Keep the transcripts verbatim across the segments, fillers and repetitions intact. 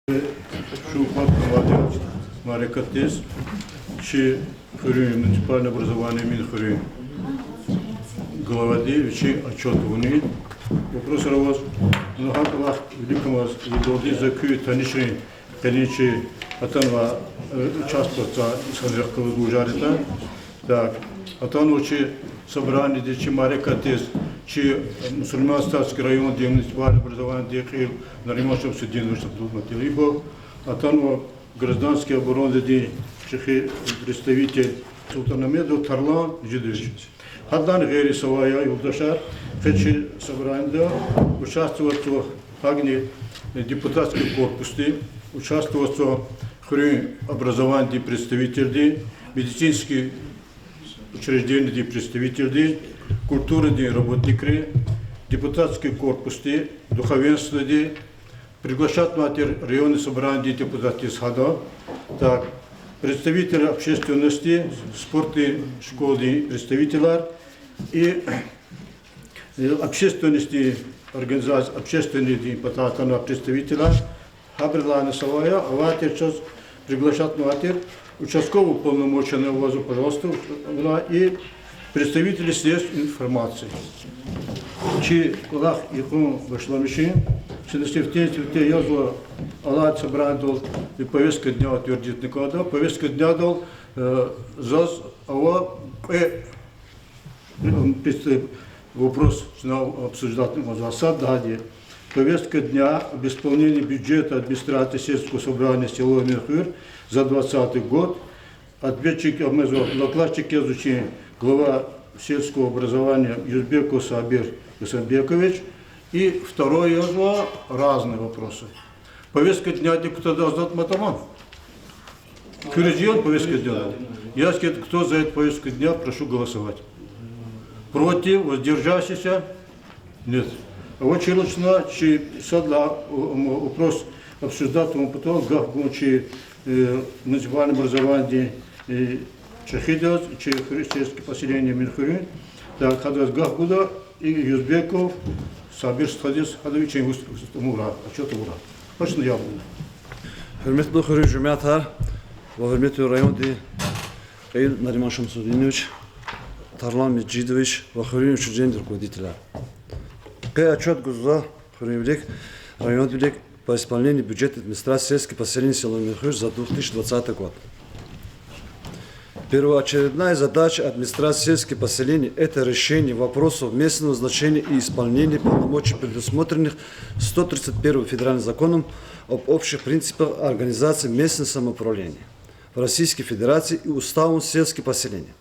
Шумуд хватнавайди мярекатдиз, чи хуьруьн муниципальное образование Минхуьруьн главади вичин отчёт авуна. Вопросар аваз, ну, гьа кӀвалах виликамаз, идалди за куь танишрин къенин чи атанвай, э, участвовать ийизвай инсанрихъ галаз лугьуз жеда. Так, атанва чи собраниедиз, чи мярекатдиз, чи Мусульман-Стальский райондин муниципальный образованидин кьил Нариман Шамсудинович Абдулмуталибов, атанва гражданский оборонадин чӀехи представитель Султанамедов Тарлан Жидович. Гьадан гъейри, са ва я, юлдашар, къе чи собраниеда участвовать ийизва гьакӀни депутатский корпусдин, участвовать ийизва хуьруьн образованидин представителдин, медицинский учреждениедин представителдин, культурадин работникрин, депутатский корпусдин, духовенстводин, приглашать авунвай тир районный собраниедин депутатдиз гьада, так, представители общественности, спортдин школадин представителар и, э, общественностдин организация, общественныйдин патай атанвай представителар, гьабурулайни са ва я, авай тир чаз приглашать авунвай тир, участковый уполномоченный авазва, пожалуйста, вуна и представители средств информации. Чи кӀвалах йикъун башламишин, чна сифтени-сифте язва алай собраниедал и повестка дня утвердитьна кӀанда, повестка днядал, э, заз ава кьве Вопрос чна обсуждать ийизва. Сад лагьайди: повестка дня об исполнении бюджета администрации сельского собрания село Минхуьр за двадцатый год. Ответчик язва, докладчик язва чи глава сельского образования Юзбеков Сабир Гасанбекович. И второй язва разные вопросы. Повестка днядик кутада аздатма тамам. Куьруьз я повестка дня? Если кто за эту повестку дня, прошу голосовать. Против, воздержавшийся? Нет. А вот чирла чна чи сад лагьай, м, вопрос обсуждать авун патал гаф гун чи, э, муниципальное образованидин, э, чӀехидаз, чи хуьруьн сельский поселение Минхуьруьн. Так, гьадаз гаф гуда, и Юзбеков Сабир стхадиз, гьада вичин выступ-, выступ авурай, отчёт авурай. Гьа чна яб гуда. Гьуьрметлу хуьруьн жемятар ва гьуьрметлу райондин кьил Нариман Шамсудинович, Тарлан Межидович ва хуьруьн учреждениедин руководителар. Къе отчёт гузва хуьруьнвилик, райондвилик по исполнению бюджета администрации сельских поселений села Минхуьр за две тысячи двадцатый год. Первоочередная задача администрации сельских поселений — это решение вопросов местного значения и исполнения полномочий, предусмотренных сто тридцать первым федеральным законом об общих принципах организации местного самоуправления в Российской Федерации и Уставом сельских поселений.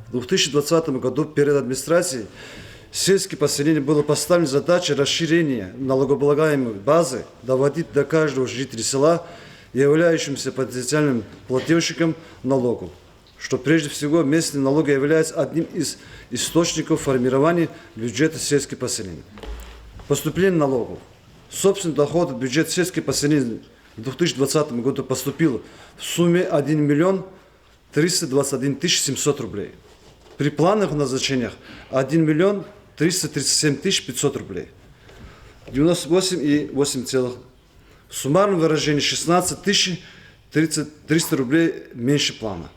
В две тысячи двадцатом году перед администрацией сельских поселений была поставлена задача расширения налогооблагаемой базы, доводить до каждого жителя села, являющегося потенциальным плательщиком налогов, что прежде всего местные налоги являются одним из источников формирования бюджета сельских поселений. Поступление налогов. Собственный доход в бюджет сельских поселений в две тысячи двадцатом году поступило в сумме один миллион триста двадцать один тысяча семьсот рублей. При плановых назначениях — один миллион триста тридцать семь тысяч пятьсот рублей. Девяносто восемь и восемь целых. В суммарном выражении шестнадцать тысяч тридцать, триста рублей меньше плана.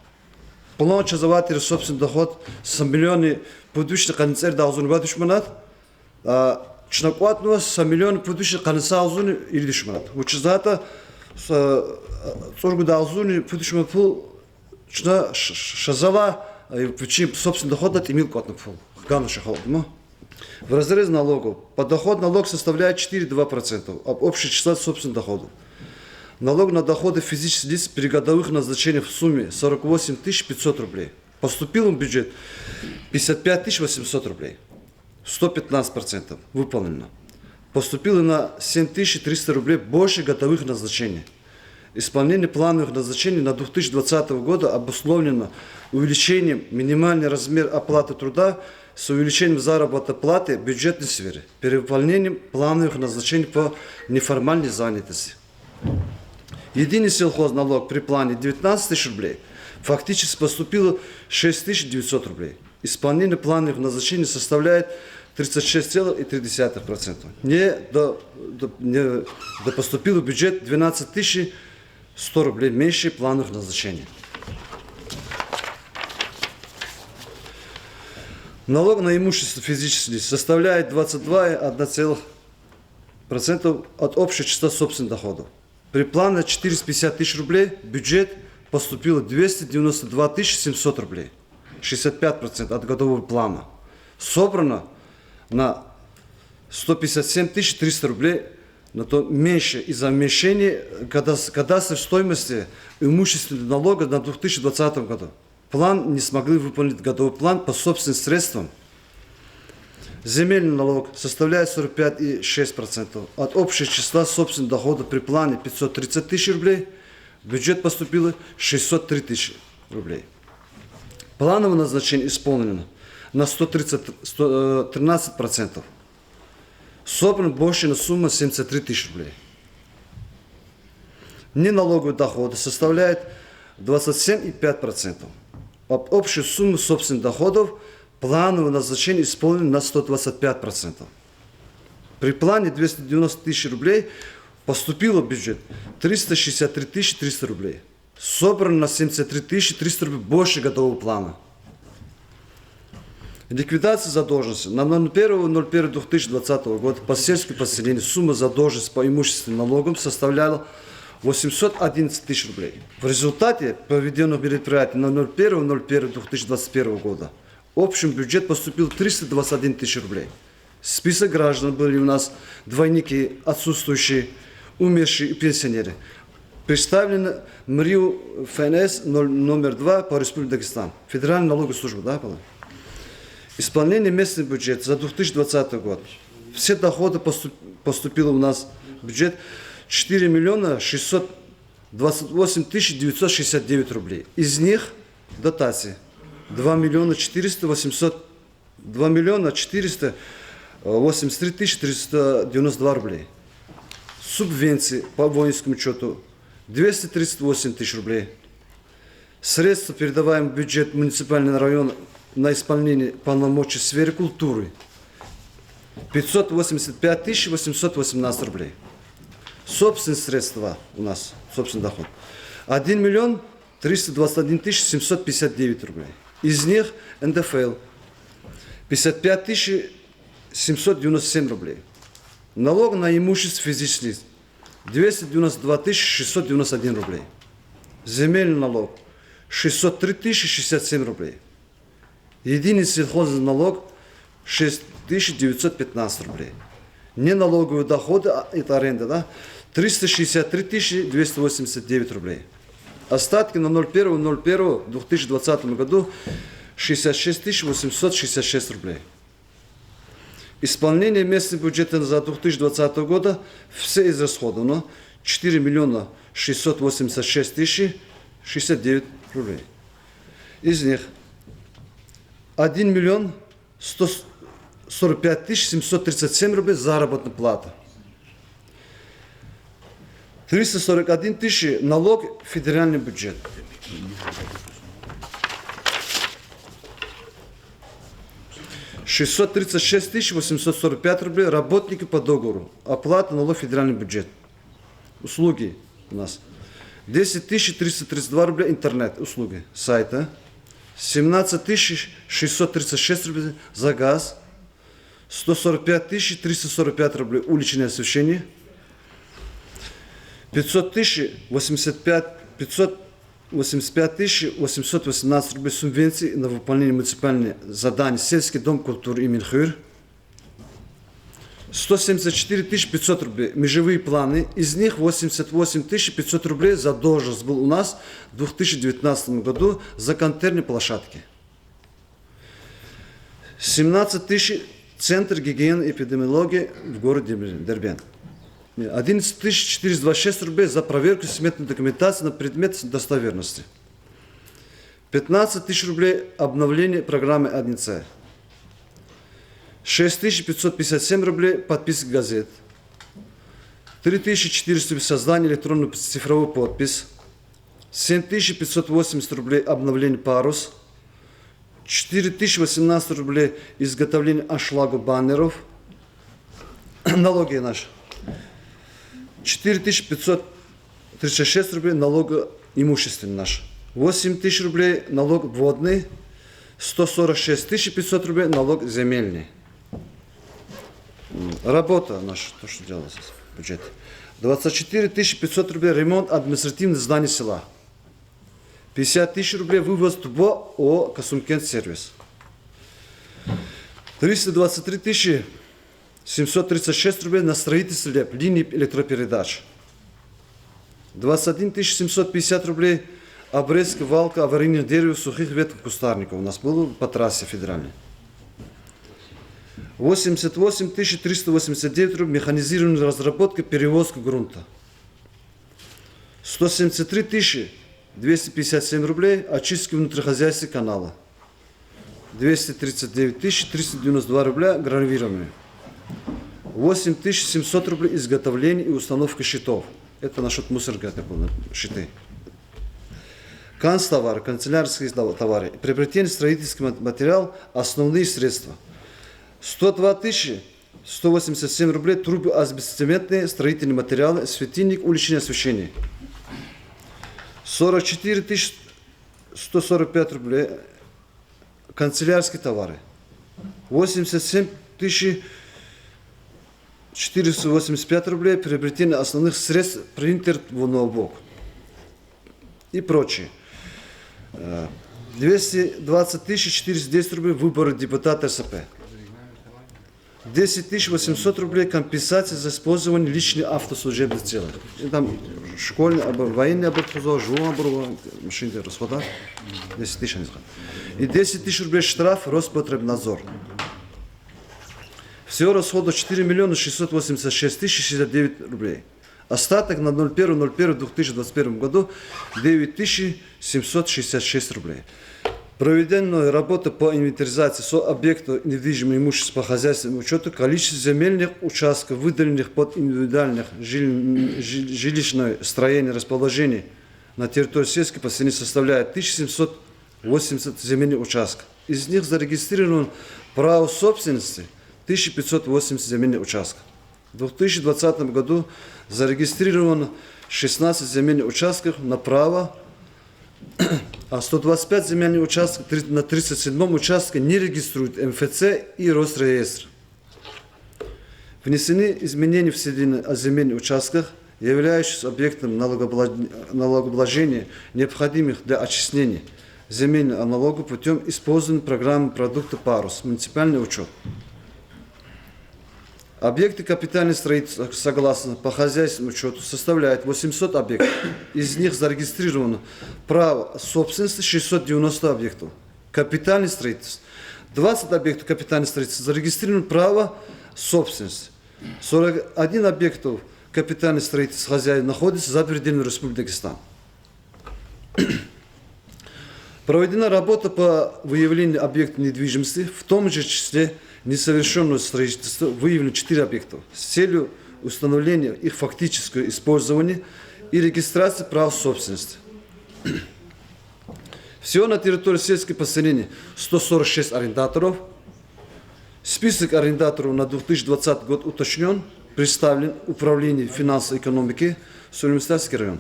План чаз авай тир собственный доход са миллионни пуд вишни къанни цӀерид агъзурни вад виш манат, а, чна кӀватӀнава са миллионни пуд вишни къанни са агъзурни ирид виш манат. Вучиз лагьайтӀа, са, цӀуругуд агъзурни пуд виш манат пул чна ш-, ш-, шазава, а, вичин собственный доходдилай тӀимил кӀватӀна пул. Хкана ша халкьдиз. В разрезе налогов. Подоходный налог составляет четыре и два процента от общего числа собственных доходов. Налог на доходы физических лиц при годовых назначениях в сумме сорок восемь тысяч пятьсот рублей. Поступило в бюджет пятьдесят пять тысяч восемьсот рублей. Сто пятнадцать процентов выполнено. Поступило на семь тысяч триста рублей больше годовых назначений. Исполнение плановых назначений на две тысячи двадцатого года обусловлено увеличением минимальный размер оплаты труда с увеличением заработной платы в бюджетной сфере, перевыполнением плановых назначений по неформальной занятости. Единый сельхозналог при плане девятнадцать тысяч рублей, фактически поступило шесть тысяч девятьсот рублей. Исполнение плановых назначений составляет тридцать шесть целых и три десятых процента. Не до, до, не, до поступило в бюджет двенадцать тысяч сто рублей меньше плановых назначений. Налог на имущество физических лиц составляет двадцать два и одна целых процентов от общего числа собственных доходов. При плане четыреста пятьдесят тысяч рублей в бюджет поступило двести девяносто два тысячи семьсот рублей, шестьдесят пять процентов от годового плана. Собрано на сто пятьдесят семь тысяч триста рублей, на то меньше из-за уменьшения кадас-, кадастровой стоимости имущественного налога на две тысячи двадцатом году. План не смогли выполнить годовой план по собственным средствам. Земельный налог составляет сорок пять и шесть процентов от общего числа собственных доходов при плане пятьсот тридцать тысяч рублей, в бюджет поступило шестьсот три тысячи рублей. Плановое назначение исполнено на сто тридцать, сто, э, тринадцать процентов. Собрана больше на сумма семьдесят три тысячи рублей. Неналоговые доходы составляют двадцать семь и пять процентов. Об общую сумму собственных доходов плановое назначение исполнено на сто двадцать пять процентов. При плане двести девяносто тысяч рублей поступило в бюджет триста шестьдесят три тысячи триста рублей. Собрано на семьдесят три тысячи триста рублей больше годового плана. Ликвидация задолженности. На ноль первого ноль первого две тысячи двадцатого года по сельским поселениям сумма задолженности по имущественным налогам составляла восемьсот одиннадцать тысяч рублей. В результате проведённых мероприятий на ноль первого ноль первого две тысячи двадцать первого года в общем бюджет поступил триста двадцать один тысяч рублей. Список граждан были у нас двойники, отсутствующие, умершие и пенсионеры. Представлен МРИУ ФНС ноль, номер два по Республике Дагестан. Федеральная налоговая служба, да, была? Исполнение местного бюджета за две тысячи двадцатый год. Все доходы поступ-, поступило у нас в бюджет четыре миллиона шестьсот двадцать восемь тысяч девятьсот шестьдесят девять рублей. Из них дотации два миллиона четыреста, восемьсот, два миллиона четыреста восемьдесят три тысячи триста девяносто два рублей. Субвенции по воинскому учёту двести тридцать восемь тысяч рублей. Средства, передаваемые в бюджет муниципального района на исполнение полномочий в сфере культуры, пятьсот восемьдесят пять тысяч восемьсот восемнадцать рублей. Собственные средства у нас, собственный доход, один миллион триста двадцать один тысяч семьсот пятьдесят девять рублей. Из них НДФЛ пятьдесят пять тысяч семьсот девяносто семь рублей. Налог на имущество физических лиц двести девяносто два тысячи шестьсот девяносто один рублей. Земельный налог шестьсот три тысячи шестьдесят семь рублей. Единый сельхозналог шесть тысяч девятьсот пятнадцать рублей. Неналоговые доходы, а, это аренда, да? Триста шестьдесят три тысячи двести восемьдесят девять рублей. Остатки на ноль первого ноль первого две тысячи двадцатом году шестьдесят шесть тысяч восемьсот шестьдесят шесть рублей. Исполнение местного бюджета за две тысячи двадцатого года, все израсходовано, четыре миллиона шестьсот восемьдесят шесть тысяч шестьдесят девять рублей. Из них один миллион сто сорок пять тысяч семьсот тридцать семь рублей заработная плата. Триста сорок один тысяч налог в федеральный бюджет. Шестьсот тридцать шесть тысяч восемьсот сорок пять рублей работники по договору. Оплата налог в федеральный бюджет. Услуги у нас. Десять тысяч триста тридцать два рубля интернет, услуги сайта. Семнадцать тысяч шестьсот тридцать шесть рублей за газ. Сто сорок пять тысяч триста сорок пять рублей уличное освещение. Пятьсот тысяч восемьдесят пять, пятьсот восемьдесят пять тысяч восемьсот восемнадцать рублей субвенции на выполнение муниципальных заданий Сельский дом культуры имени Хуьр. Сто семьдесят четыре тысячи пятьсот рублей межевые планы, из них восемьдесят восемь тысяч пятьсот рублей задолженность был у нас в две тысячи девятнадцатом году за контейнерные площадки. Семнадцать тысяч центр гигиены и эпидемиологии в городе Дербент. Одиннадцать тысяч четыреста двадцать шесть рублей за проверку сметной документации на предмет достоверности. Пятнадцать тысяч рублей обновление программы один Ц. Шесть тысяч пятьсот пятьдесят семь рублей подписка газет. Три тысячи четыреста рублей создание электронной цифровой подпись. Семь тысяч пятьсот восемьдесят рублей обновление парус. Четыре тысячи восемнадцать рублей изготовление аншлагу баннеров. Налоги наши. Четыре тысячи пятьсот тридцать шесть рублей налог имущественный наш. Восемь тысяч рублей налог водный. Сто сорок шесть тысяч пятьсот рублей налог земельный. М, работа наша, то, что делалось в бюджете. Двадцать четыре тысячи пятьсот рублей ремонт административных зданий села. Пятьдесят тысяч рублей вывоз ТБО ООО «Касумкент-сервис». Триста двадцать три тысячи семьсот тридцать шесть рублей на строительство ЛЭП, линий электропередач. Двадцать один тысяч семьсот пятьдесят рублей обрезка, валка аварийных деревьев, сухих веток, кустарников. У нас было по трассе федеральной. Восемьдесят восемь тысяч триста восемьдесят девять рублей механизированная разработка, перевозка грунта. Сто семьдесят три тысячи двести пятьдесят семь рублей очистки внутрихозяйственного канала. Двести тридцать девять тысяч триста девяносто два рубля гравирование. Восемь тысяч семьсот рублей изготовление и установка щитов. Это насчёт мусорки, это было, щиты. Канцтовары, канцелярские тов-, товары. Приобретение строительский мат-, материал, основные средства. Сто два тысячи сто восемьдесят семь рублей трубы, асбестоцементные строительные материалы, светильник, уличное освещение. Сорок четыре тысячи сто сорок пять рублей канцелярские товары. Восемьдесят семь тысяч четыреста восемьдесят пять рублей приобретение основных средств, принтер, ноутбук и прочее. Э, двести двадцать тысяч четыреста десять рублей выборы депутата РСП. Десять тысяч восемьсот рублей компенсация за использование личной автослужебной целой. И там школьный абур, военный абур, хоза, жуван абур, машинный расхода. Десять тысяч они сказали. И десять тысяч рублей штраф Роспотребнадзор. Всего расходов четыре миллиона шестьсот восемьдесят шесть тысяч шестьдесят девять рублей. Остаток на ноль первое ноль первое две тысячи двадцать первом году девять тысяч семьсот шестьдесят шесть рублей. Проведены работы по инвентаризации со объектов недвижимого имущества по хозяйственному учёту, количество земельных участков, выделенных под индивидуальных жиль-, жиль-, жилищное строение, расположение на территории сельских поселений составляет тысяча семьсот восемьдесят земельных участков. Из них зарегистрировано право собственности тысяча пятьсот восемьдесят земельных участков. В две тысячи двадцатом году зарегистрировано шестнадцать земельных участков на право, а сто двадцать пять земельных участков, три-, на тридцать седьмом участке не регистрируют МФЦ и Росреестр. Внесены изменения в сведения о земельных участках, являющихся объектом налогообла-, налогообложения, необходимых для отчисления земельного налога путём использования программы продукта «Парус», муниципальный учёт. Объекты капитального строительства, согласно по хозяйственному учёту, составляют восемьсот объектов. Из них зарегистрировано право собственности шестьсот девяносто объектов. Капитальное строительство. Двадцать объектов капитального строительства зарегистрировано право собственности. Сорок один объектов капитального строительства хозяйств находится за пределами Республики Дагестан. Проведена работа по выявлению объектов недвижимости, в том же числе несовершённого строительства, выявлено четыре объекта с целью установления их фактического использования и регистрации прав собственности. Всего на территории сельских поселений сто сорок шесть арендаторов. Список арендаторов на две тысячи двадцатый год уточнён, представлен Управлению финансов и экономики Сулейман-Стальский район.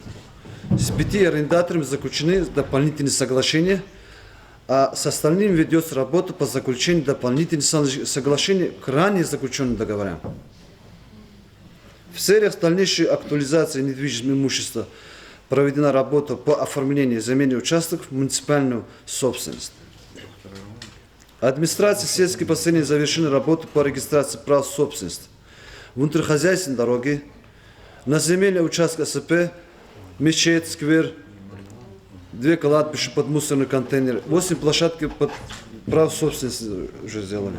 С пяти арендаторами заключены дополнительные соглашения, а с остальными ведётся работа по заключению дополнительных со-, соглашений к ранее заключённым договорам. В целях дальнейшей актуализации недвижимого имущества проведена работа по оформлению земельных участков в муниципальную собственность. Администрацией сельских поселений завершены работы по регистрации прав собственности. Внутрихозяйственные дороги, на земельный участок СП, мечеть, сквер, две кладбища под мусорный контейнер, восемь площадки под прав собственности уже сделали.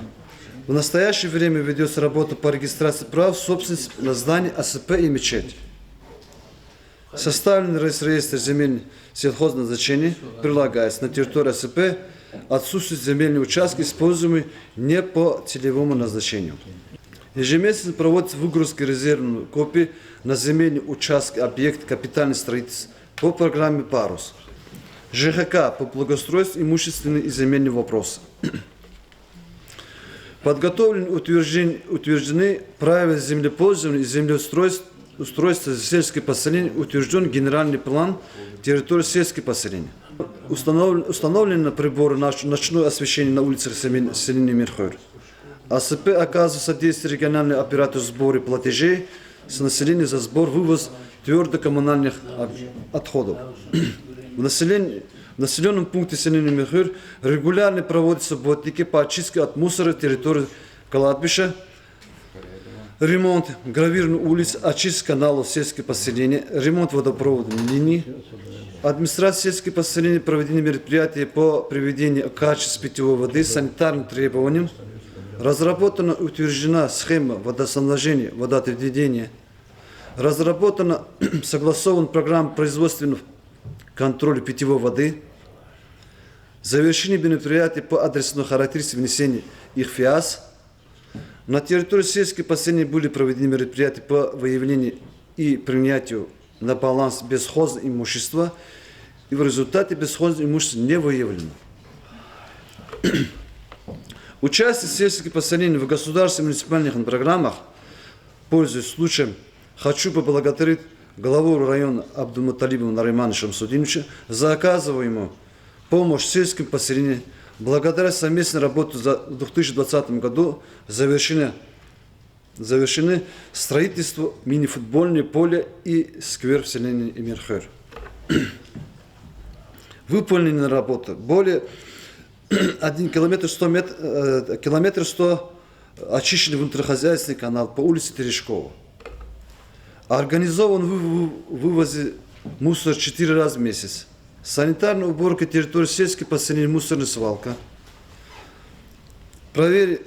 В настоящее время ведётся работа по регистрации прав собственности на здания СП и мечеть. Составлен Росреестр земель сельхозназначения, прилагается на территории СП, отсутствуют земельные участки, используемые не по целевому назначению. Ежемесячно проводится выгрузка резервных копий на земельные участки, объект капитального строительства по программе «Парус». Ж Х К по благоустройству имущественные и земельные вопросы. Подготовлены, утвержден-, утверждены правила землепользования и землеустройств-, устройства сельских поселений, утверждён генеральный план территории сельских поселений. Установ-, установлены приборы ноч-, ночное освещение на улицах семи-, селения Минхуьр. А С П оказывает содействие региональному оператору сбора платежей с населения за сбор, вывоз твёрдокоммунальных об-, отходов. В населен-, в населённом пункте селения Минхуьр регулярно проводятся субботники по очистке от мусора территории кладбища, ремонт гравированных улиц, очистка каналов сельских поселений, ремонт водопроводных линий. Администрация сельских поселений проведены мероприятия по приведению в качество питьевой воды, санитарным требованиям. Разработана и утверждена схема водоснабжения, водоотведения. Разработана, согласована программа производственного контроля питьевой воды. Завершены мероприятия по адресной характеристике внесения ИХФИАС. На территории сельских поселений были проведены мероприятия по выявлению и принятию на баланс бесхозного имущества, и в результате бесхозное имущество не выявлено. Участие сельских поселений в государственных муниципальных программах, пользуясь случаем, хочу поблагодарить главу района Абдулмуталибова Наримана Шамсудиновича за оказываемую помощь сельским поселениям. Благодаря совместной работе за, в две тысячи двадцатом году завершены, завершены строительство мини-футбольное поле и сквер в селении Минхуьр. Выполнены работы. Более один километр сто мет-, э, километр сто очищенный внутрихозяйственный канал по улице Терешкова. Организован вы-, вы-, вывозы мусора четыре раза в месяц. Санитарная уборка территории сельских поселений, мусорная свалка. Провер-,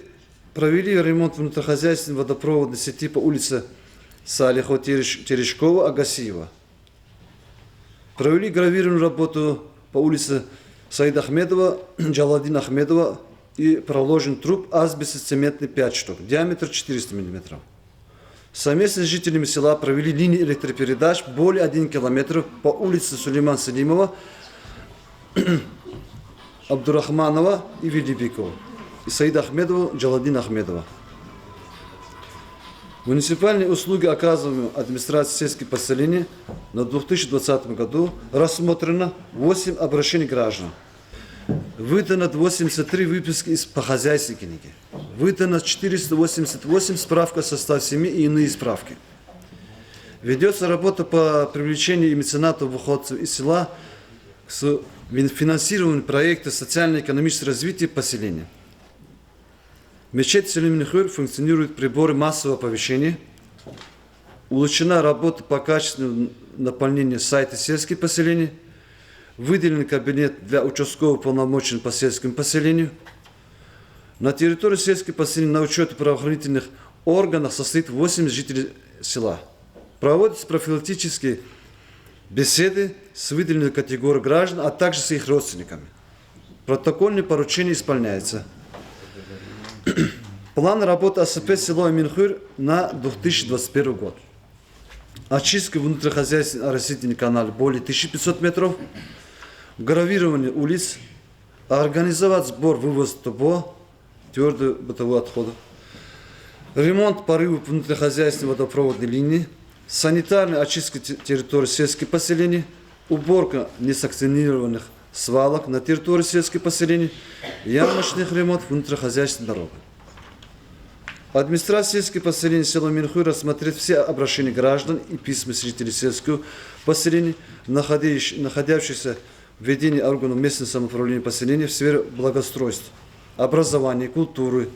провели ремонт внутрихозяйственной водопроводной сети по улице Салихова, Тереш-, Терешкова, Агасиева. Провели гравированную работу по улице Саида Ахмедова, Джалаладдина Ахмедова и проложен труб асбестоцементный пять штук, диаметр четыреста миллиметров. Совместно с жителями села провели линии электропередач более один километр по улице Сулеймана Селимова, Абдурахманова и Велибекова, и Саида Ахмедова, Джалаладдина Ахмедова. Муниципальные услуги, оказываемые администрацией сельских поселений на две тысячи двадцатом году, рассмотрено восемь обращений граждан. Выдано восемьдесят три выписки из по хозяйственной книге. Выдано четыреста восемьдесят восемь справка о составе семьи и иные справки. Ведётся работа по привлечению и меценату выходцев из села к с-, фин-, финансированию проекта социально-экономического развития поселения. В мечети селения Минхуьр функционируют приборы массового оповещения, улучшена работа по качественному наполнению сайта сельских поселений, выделен кабинет для участкового уполномоченного по сельскому поселению. На территории сельских поселений на учёте правоохранительных органах состоит восемьдесят жителей села. Проводятся профилактические беседы с выделенной категорией граждан, а также с их родственниками. Протокольные поручения исполняются. План работы А С П село Минхуьр на две тысячи двадцать первый год. Очистка внутрихозяйственных оросительных каналов более тысячи пятьсот метров. Гравирование улиц. Организовать сбор, вывоз ТБО, твёрдых бытовых отходов. Ремонт порыва внутрихозяйственной водопроводной линии, санитарная очистка те-, территории сельских поселений, уборка несанкционированных свалок на территории сельских поселений, ямочных ремонт внутрихозяйственной дороги. Администрация сельских поселений села Минхуьр рассмотреть все обращения граждан и письма жителей сельского поселения, находящ-, находящихся в ведении органов местного самоуправления поселений в сфере благоустройства, образования, культуры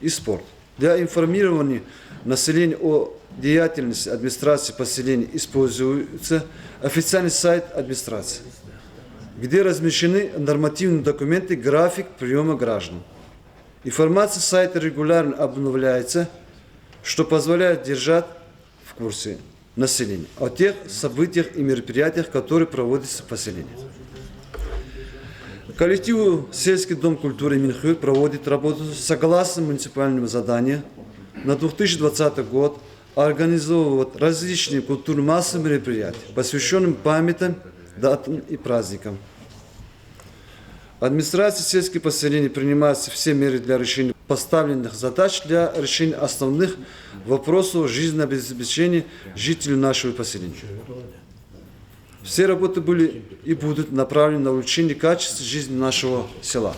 и спорта. Для информирования населения о деятельности администрации поселений используется официальный сайт администрации, где размещены нормативные документы, график приёма граждан. Информация с сайта регулярно обновляется, что позволяет держать в курсе населения о тех событиях и мероприятиях, которые проводятся в поселении. Коллектив сельский дом культуры Минхуьр проводит работу согласно муниципального задания на две тысячи двадцатый год, организовывать различные культурно-массовые мероприятия, посвящённые памятным датам и праздникам. Администрацией сельских поселений принимаются все меры для решения поставленных задач для решения основных вопросов жизнеобеспечения жителей нашего поселения. Все работы были и будут направлены на улучшение качества жизни нашего села.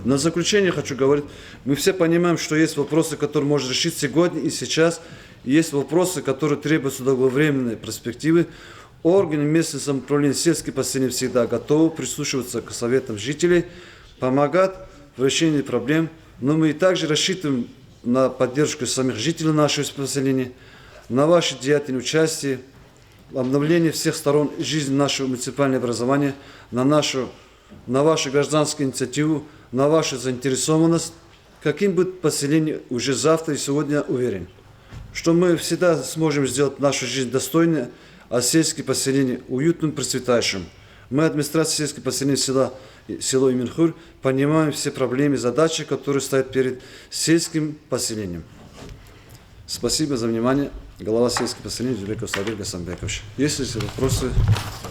На заключение хочу говорить, мы все понимаем, что есть вопросы, которые можно решить сегодня и сейчас, и есть вопросы, которые требуются долговременной перспективы. Органы местного самоуправления, сельские поселения всегда готовы прислушиваться к советам жителей, помогать в решении проблем, но мы и также рассчитываем на поддержку самих жителей нашего поселения, на ваше деятельное участие, обновление всех сторон жизни нашего муниципального образования, на нашу, на вашу гражданскую инициативу, на вашу заинтересованность. Каким будет поселение уже завтра и сегодня, уверен, что мы всегда сможем сделать нашу жизнь достойной, а сельские поселения уютным, процветающим. Мы, администрация сельского поселения села, село Эминхур, понимаем все проблемы и задачи, которые стоят перед сельским поселением. Спасибо за внимание. Глава сельского поселения Зубеков Сабир Гасанбекович. Есть ли вопросы?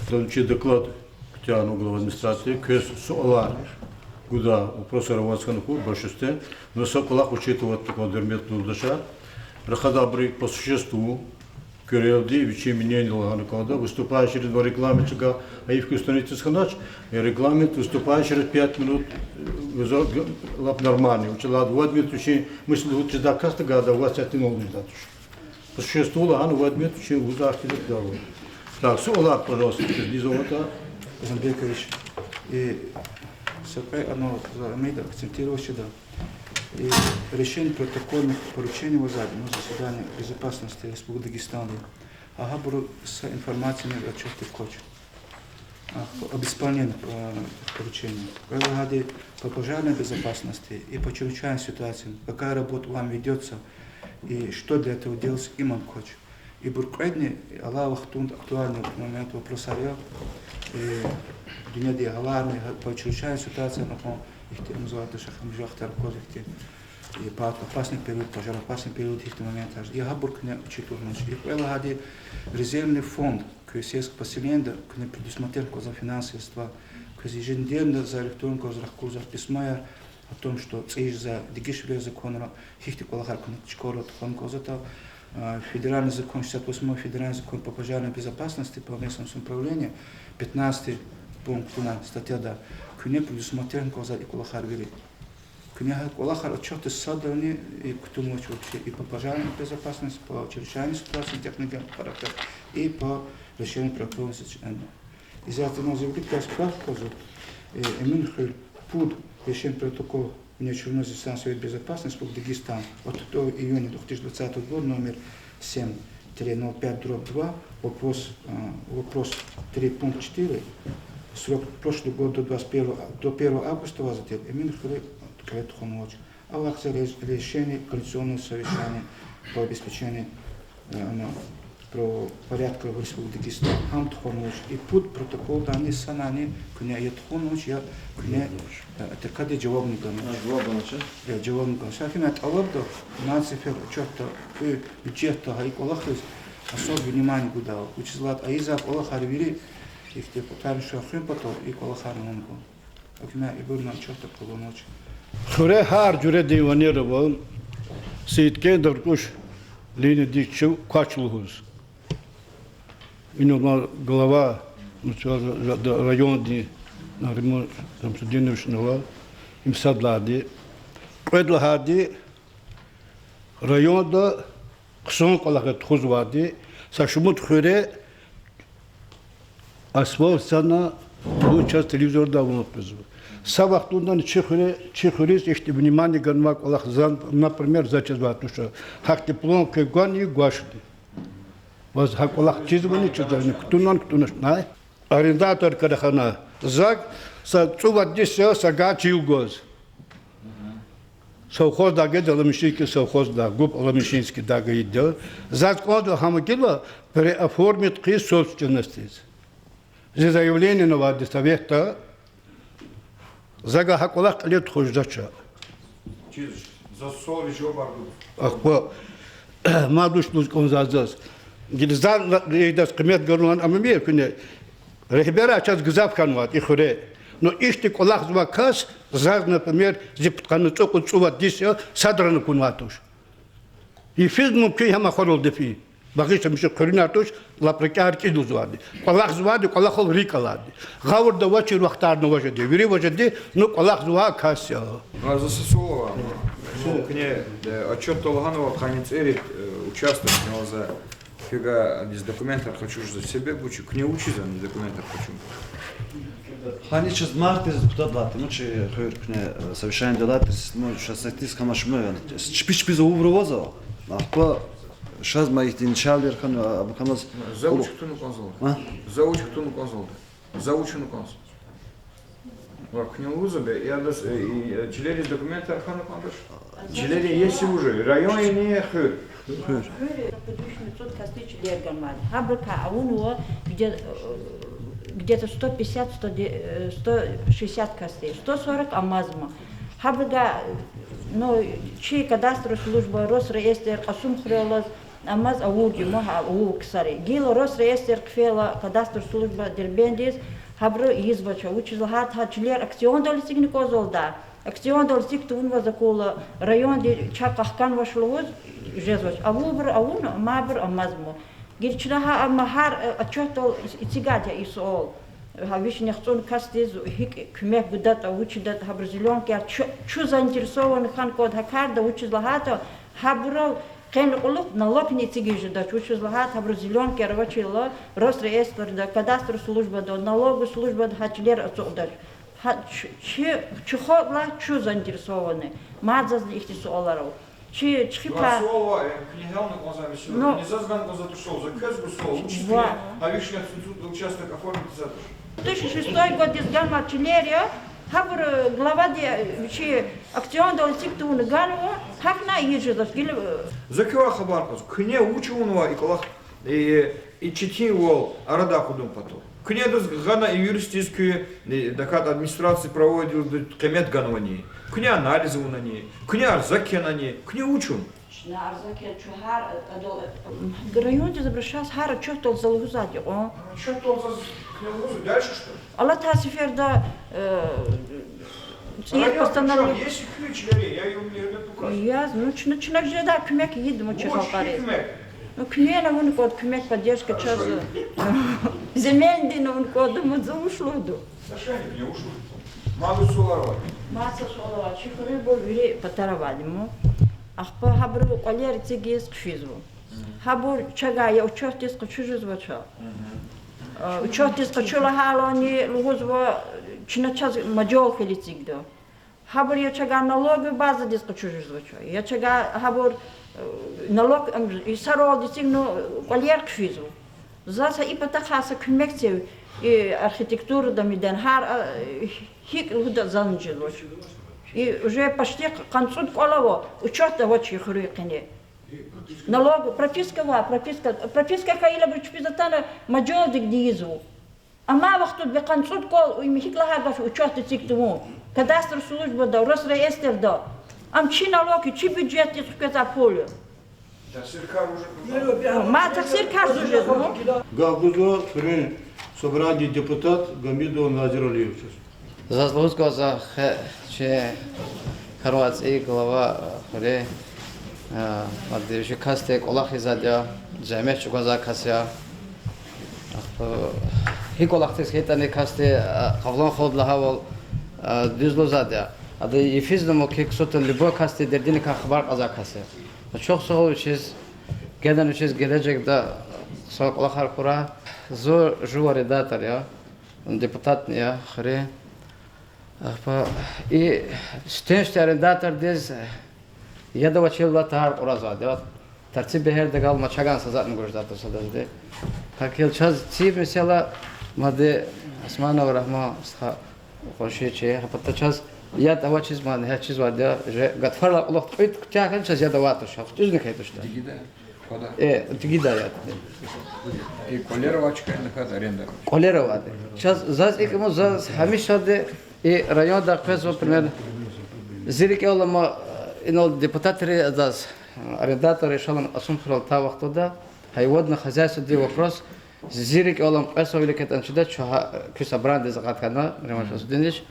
Следующий доклад. Куьтягьна глава администрации, квез суалар гуда, вопросар аваз хьана хьуй, большинстве. Ну, са кӀвалах учитывать авун, гьуьрметлу юлдашар. Рахада абуру по существу, куьрелди, вичин мнение лагьана кӀанда, выступающийриз ва регламент чига, а икӀ установить хьанач, э, регламент выступающийриз пять минут, э, виза г-, лап нормальный. Вучиз лагьайтӀа вад минут вичин мысль лугьуз чизвай касди гада, ваз сятин лугьуз жедай туш. По существу лагьана вад минут вичин лугьузвай хьтин жеда. Так, суалар, пожалуйста, квез низ аватӀа. Замбекович, и са кьве, оно, за Амида акцентировать жеда. И решение протокольных поручений вазва, ну, заседание безопасности Республики Дагестанди. Гьа гьабуру са информация, отчётдик квач. А, об исполнении, а, поручений. КӀвале гьади по пожарной безопасности и по чрезвычайным ситуациям, какая работа вам ведётся и что для этого делается, им квач. Ибур кьведни алай вахтунда актуальный момент вопросар я, и дуьньяда гьаларни, гьа, по чрезвычайным ситуациям, ахпа ихьтин музгьадар шахмижахтар кваз ихьтин, и по опасный период, пожароопасный период ихьтин моментар. И гьабур куьне учитывать авунач. И кӀвале гьади резервный фонд, куь сельское поселениеда куьне предусмотреть кӀанзава финансовый средства, квез еженедельно за электронный кӀвалахар кьурзава письмояр о том, что цӀийиз жезвай, дегишвилиз жезвай законра гьихьтин кӀвалахар куьне чукурла тухун кӀанзаватӀа, а, федеральный закон, шестьдесят восьмой федеральный закон по пожарной безопасности, по местному самоуправлению, пятнадцатый пункт, статьяда, куьне предусмотреть кӀанзава и кӀвалахар вири. Куьне гьа кӀвалахар отчётдиз садавни и кутунвач вообще и по пожарной безопасности, по чрезвычайной ситуации, техногенный характер, и по решению правоохранительных органов. Из-за этого у нас возникает справка, э, Эминхуьр, пуд решение протокол внеочередного заседания Совета Безопасности Республики Дагестан от второго июня две тысячи двадцатого года, номер семь тире ноль пять дробь два, вопрос, э, вопрос три пункт четыре, срок прошлого года до двадцать первого, до первого августа вазва тир, Эминхуьре кьиле тухванвач. Алахъза реш-, решение координационного совещания по обеспечению, э, ана, правопорядка в Республике Дагестан, гьам тухванвач. И пуд протоколдани санани куьне я тухванвач, я куьне, э, тахьайтӀа жавабни ганвач. А, жаваб ганач, а? Э, жавабни ганач. Ахьтин тӀалабда, нацифер учётда, э, бюджетда гьа и кӀвалахриз особое внимание гуда. Вучиз лагьайтӀа ийизвай кӀвалахар вири ихьтин патарни шехьун патал и кӀвалахар авун кӀанда. Акуна ибурни чахъ такалунач. Хуьре гьар жуьредин ванер ава, Сииткентда руш линиядик чун квач лугьуз. Ина ма глава, ну, чаз ра-, ра-, райондин Нариман Шамсудиновични ава, им сад лагьайди. Кьвед лагьайди, районда хъсан кӀвалахар тухузвайди, са шумуд хуьре асфальт санал вун чаз телевизорда авун къвезва. Са вахтундани чи хуьре, чи хуьруьз ихьтин внимание ганвай кӀвалах за, например, за чизвай туш. Гьахьтин план квез гвани, гвачни. Ваз гьа кӀвалах чизвани, чизвани, кутунвани, кутуначни. Арендатор карахана. Зак са цӀувад йис я са гад чил гваз. Совхоздай гайиди, Аламишинский совхоздай, ГУП Аламишинскийдай гайиди я. Заз кӀанзава гьам гила переоформить хъийиз собственностьдиз. Зи заявление авайди советда. Зага гьа кӀвалах кьиле тухуз жезвач. Чиз, за суал жаваб гуда. Ахпа мад вуч лугьуз кӀанзава заз. Гила за ла-, идаз къимет ганвай ам я куьне. Регьберар чаз гзаф хьанвайди и хуьре. Ну, ихьтин кӀвалахзавай кас, заз, например, зи пудкъанни цӀукьуд-цӀувад йис я, садрани акунвай туш. Йифиз мумкин я гьам ахварал дефин. Багъишламишун хуьруьнар туш, лап рикӀяй рикӀиз лугьузвайди. КӀвалахзавайди, кӀвалахал рикӀ алайди. Гъавурда авачир вахтарни ава жеди, вири ава жеди, ну, кӀвалахзавай кас я. Ну, а за са суал ава. Ну, куьне, э, отчётда лагьанва, къанни цӀерид, э, участок, ну, за куьгъадиз документар къачуз жезвай себеб вуч я, куьне вучиз а документар къачун? Гьана чаз мартдиз депутат лагьайтӀа, ну, чи хуьр куьне, э, совещаниеда лагьайтӀа, ну, шестнадцать тысяч камашма, яни, чпи-чпиз авубур авазва, ахпа шаз ма ихьтин начальникар хьана, а, абуканаз. За вуч кутуна кӀанзава? А? За вуч кутуна кӀанзава? За вуч авуна кӀанзава? Ва куьне лугьузва бе, я дас, э, и, э, чилериз документар хьана кӀандач? Чилери еси уже, район яни хуьр? Хуьр. Хуьр, пудвишни цӀуд касди чилер ганвайди. Гьабурукай авунва где, э, где-то сто пятьдесят, сто де-, э, сто шестьдесят касди. Сто сорок амазма. Гьабурукай, ну, чи кадастровый служба, Росреестр, Кьасумхуьре алаз, амаз авурди мугьа авур ксари. Гила Росреестр хъфейла, кадастровый служба Дербентдиз, гьабуру ийизвач, вучиз лагьайтӀа гьа чилер аукциондал эцигна кӀанзавалда. Аукциондал эциг тавунваз акурла, районди чак къахканвач лугьуз жезвач. Авубур авуна, амайбур амазма. Гила чна гьа, амма гьар, э, отчётдал эцигайди я и суал. Гьа вишни яхцӀурни касдиз гьикӀ куьмек гудатӀа, вуч ийидатӀа, гьабуру зелёнкаяр чу, чу заинтересованный хьана кӀанда гьа карда, вучиз лагьайтӀа гьабурал къени кьулухъ налогни эцигиз жедач, вучиз лагьайтӀа гьабуру зелёнкаяр авачирла, Росреестрда, кадастровый службада, налоговый службада гьа чилер ацукьдач. Гьа чи, чи, чи халкьдилай чу заинтересованный. Мад зазни ихьтин суалар ава. Чи, чи хипа. Ва суал ава, э, куьне гьялна кӀанзавай месэла. Ну. Куьне заз гана кӀанзавай суал, за квез гуз суал, вучиз ва куьне гьа вишни яхцӀурни цӀуд участок оформить ийизвач? Две тысячи шестой годдиз ганвай чилер я, гьабур, э, главади, э, чи аукциондал эциг тавуна ганва, гьахьна ийиз жезвач, гила, э. За квевай хабар кьаз, куьне вуч авунвай и кӀвалах, э, и четинвал арадай акъудун патал? Куьне адаз гана и юристдиз куь, э, дакӀан администрация правовой отделда къимет ганвани, куьне анализ авунани, куьне арза кхьенани, куьне вуч авуна? Чна арза кхьена, чун гьар, э, адал, э, райондиз обращаться, гьар отчётдал за лугьузвайди я кьван. Отчётдал заз куьне лугьузва, дальше что? Алатай сеферда, э, цӀийи постановление. Район причём? Если куь чилери, я югъ-югъ тукӀваз. Яз, ну, чна, чна жедай куьмек ийида ман чи халкьариз. Вуч куьмек? Ну, куьне авуна кӀанда куьмек, поддержка чаз. Земельдин авуна кӀанда, мад за вуч лугьуда. Мад са суал ава. Мад са суал ава. Чи хуьруьбур вири патара авайди я ман. Ахпа гьабуру кӀвалер эцигиз хъфизва. Гьабур чавай я учётдиз къачуз жезвач. Э, учётдиз къачу лагьайлани лугьузва, чна чаз мажал хьайила эцигда. Гьабур я чавай налоговый базадиз къачуз жезвач, я чавай гьабур, э, налог, ам, йисаралди эцигна кӀвалер хъфизва. Заз гьа и патахъай са куьмек це, и архитектурада мидани гьар, а, гьикӀ лугьуда, зани жезвач. И уже почти къанни цӀуд кӀвал ава, учётда авач и хуьруьн къене. Налог, прописка ава, прописка, прописка хьайила абур чпиз атана мажалдик ийизва. Амай вахтунда бес къанни цӀуд кӀвал, им гьикӀ лагьай гаф, учётда эциг тавун, кадастровый службада, Росреестрда. Ам чи налог я, чи бюджетдиз хквезвай пул я. Мад тахсир кар зун жезва. Гаф гузва хуьруьн собраниедин депутат Гамидов Назир Алиевичаз. Заз лугьуз кӀанзава хе-, чи Карвацӏи глава хуьре, а, мад чи касди кӏвалах ийизвайди я, зегьмет чӏугвазвай кас я. Ахпа гьи кӏвалахдиз хьайитӏани касди, а, къавлан халуд лагьайвал, а, дуьз лугьузвайди я. Ада йифизни мумкин ксута любой касдин дердиникай хабар кьазвай кас я. Чухсагъул вичиз, генани вичиз гележегда хъсан кӏвалахар хьурай. Зун жув арендатор я, депутатни я хуьруьн. Ахпа и сифтени-сифте арендатордиз яд авачирла тар кьуразвайди я. Тарци бегьерда галаз чаган са затӏни гуз жедайди тир садазди. Гьакӏ хьайила чаз цӏийи месэла, мад Османов Рагьман стха къунши чи, гьа пата чаз яд авачиз мад гьа чизвайди я, же гатфарилай кьулухъ кьуьд куьтягь хьана чаз яд авай туш, хтӏузни хьайи туш. Дигида. Э, дигида яд. И кӏвалера авай чкайна кад аренда. Кӏвалера авайди. Чаз, заз икӏ ман, заз гьамишалди и райондай къвезва, примерно, зи рикӏел алама, инал депутатри заз, арендатор яшалам Кьасумхуьрел атай вахтунда, гьа и водный хозяйстводин вопрос, Зи рикӀел алама, кьве сефер вилик ятӀани чидач, чун гьа куь собраниедиз акъат хьана, Риман Шамсудинович.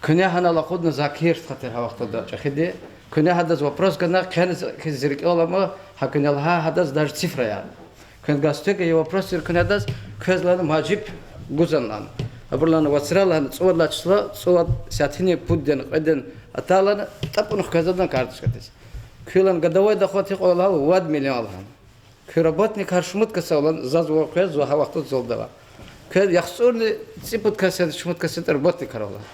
Куьне гьанал акъудна Закир стха тир гьа вахтунда чӀехиди. Куьне гьадаз вопрос гана, къени хьиз зи рикӀел алама, гьа куьне лагьай гьадаз даже цифраяр. Куьне газ туькӀуьр, и вопрос тир куьне гьадаз, квез лагьана мажиб гузвани лагьана. Абур лагьана вацра лагьана цӀувад лагьай числа, цӀувад сятини пуддин, кьведин атайла лагьана, тӀапӀунихъ квез гана карточкадиз. Куь лагьана годовой доход гьикьван я лагьайла, вад миллион лагьана. Куь работникар шумуд кас ава лагьана, заз ва квез, зун гьа вахтунда залда ава. Квез яхцӀурни цӀипуд кас я, шумуд кас я работникар ава лагьана.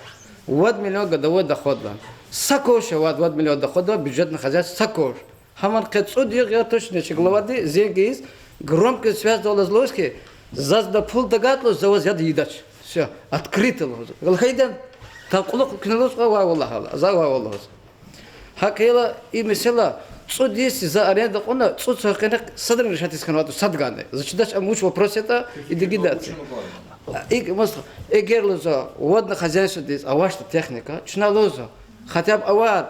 Вад миллион годовой доход лагьана. Са квач авай вад миллион доход авай бюджетный хозяйство, са квач. Гьамни къе цӀуд югъ я, точно чи главади зенг ийиз, громкая связь галаз лугьуз хьи, заз на пул тагайтӀа лугьуз, за ваз яд ийидач. Всё, открыто лугьуз. Галкайди я, та кьулухъ куьне лугьуз, вай валлагь, за вай валлагь лугьуз. ГьакӀ хьайила и месэла цӀуд йис за аренда кьуна, цӀуд йисан къене садра решать ийиз хьанвайди я садгани. За чидач, ам вуч вопрос ятӀа, идигида. ИкӀ, мас-, эгер лугьузва, водное хозяйстводиз авачтӀа техника, чна лугьузва, хотя бы авай,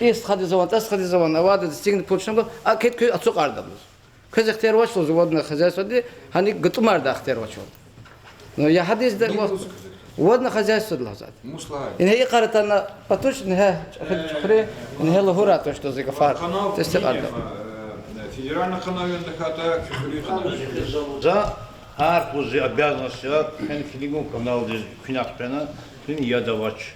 и стхадиз авани, а стхадиз авани, авайди достигнуть пул чна гва, а квез куьн ацукьарда лугьуз. Квез ихтияр авач лугьуз водное хозяйстводи, гьаник гатӀумардай ихтияр авач лугьуз. Ну, я гьадиз де водное хозяйстводи лугьузвайди. Ингье и къарагъна патуш, ингье чӀехи чуьхуьри, ингье лугьурай тушдуз и гафар. Тестикьарда. Федеральный канал яни тахьайтӀа куь хуьруьн канал? За гьар кьулухъ зи обязанность я, куьн килигун каналдиз, куьне ахпена, куьн яд авач.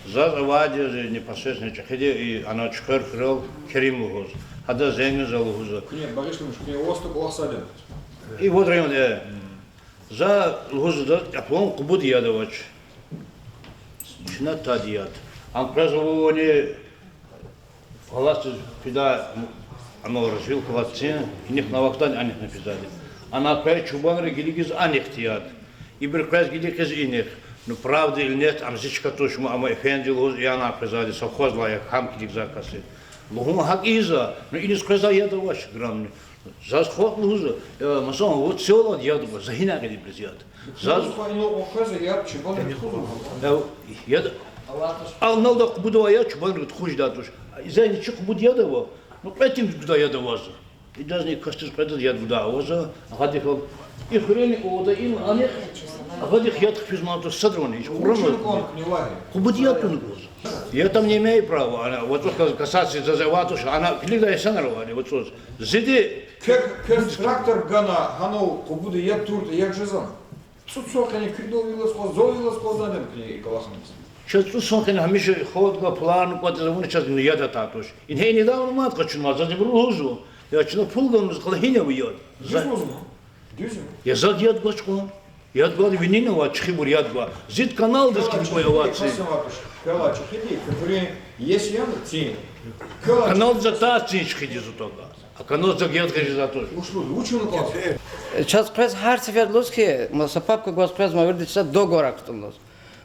Заз авайди я зи непосредственно чӀехиди, и ана Чуьхвер хуьрел Керим лугьуз. Гьадаз зенг ийизва, лугьузва. Куьне багъишламиш, куьне вастук вахсадем. И вот район, э. За лугьузва, заз аплан къубуд яд авач. Чна тад яд. Ам къвезвани, палацдиз фидай, ам развилка аватӀа цин, инихъ на вахтани анихъни физвайди. Ана къвез чубанри гилигиз анихъди яд. Ибуру къвез гилигиз инихъ. Ну, правда или нет, ам зи чка туш, ма ам эфенди лугьуз, и ана къвезвайди, совхоздилай я, гьам килигзавай кас я. Лугьун гьакӀ ийизва, ну, иниз къвезвай яд авач граммни. Заз халкь лугьузва, э, масалан, вот селодиз яд гва, за гьина гъида ибуруз яд. Заз... Э, яд. Аналда къубуд авай яд чубанриз тухуз жедай туш. Изани чи къубуд яд ава, ну, кьве тин гудай яд авазва. Идазни касдиз кьведаз яд гудай авазва, агъадихъ, и хуьрени авада им анихъ, агъадихъ яд хъфизмай туш садравани, гьич хъурамаз. Къубуд яд туна гуз. Я там не имею права, ана, вацӀуз касаться заз авай туш, ана килигдай инсанар авайди вацӀуз. Зиди. Квез, квез трактор гана, гьанал къубуд яд туртӀа, яд жезвани? ЦӀуд йисан къене куьдал вилаз кьаз, зал вилаз кьаз, адем куьне и кӀвалахни. Чаз цӀуд йисан къене гьамиша холодга, план кӀватӀиз авуна, чаз яд атай туш. Ингье недавно мад къачунвай, заз ибуру лугьузва. Я чна пул ганваз къала гьина ава яд. Дуьз лугьузва. Дуьз я. Я заз яд гвач кьван. Яд гвайди винел ава, чӀехибур яд гва. Зид каналдиз килиг квай авай цин. Квела чӀехиди, куь хуьруьн иеси яни цин? Каналдиз атай цин чӀехиди зун тагаз. А каналдиз яд гъиз жезвай туш. Чаз къвез гьар сефер лугьуз хьи, ма са папка гваз къвез ма вирида чна договорар кутӀун лугьуз.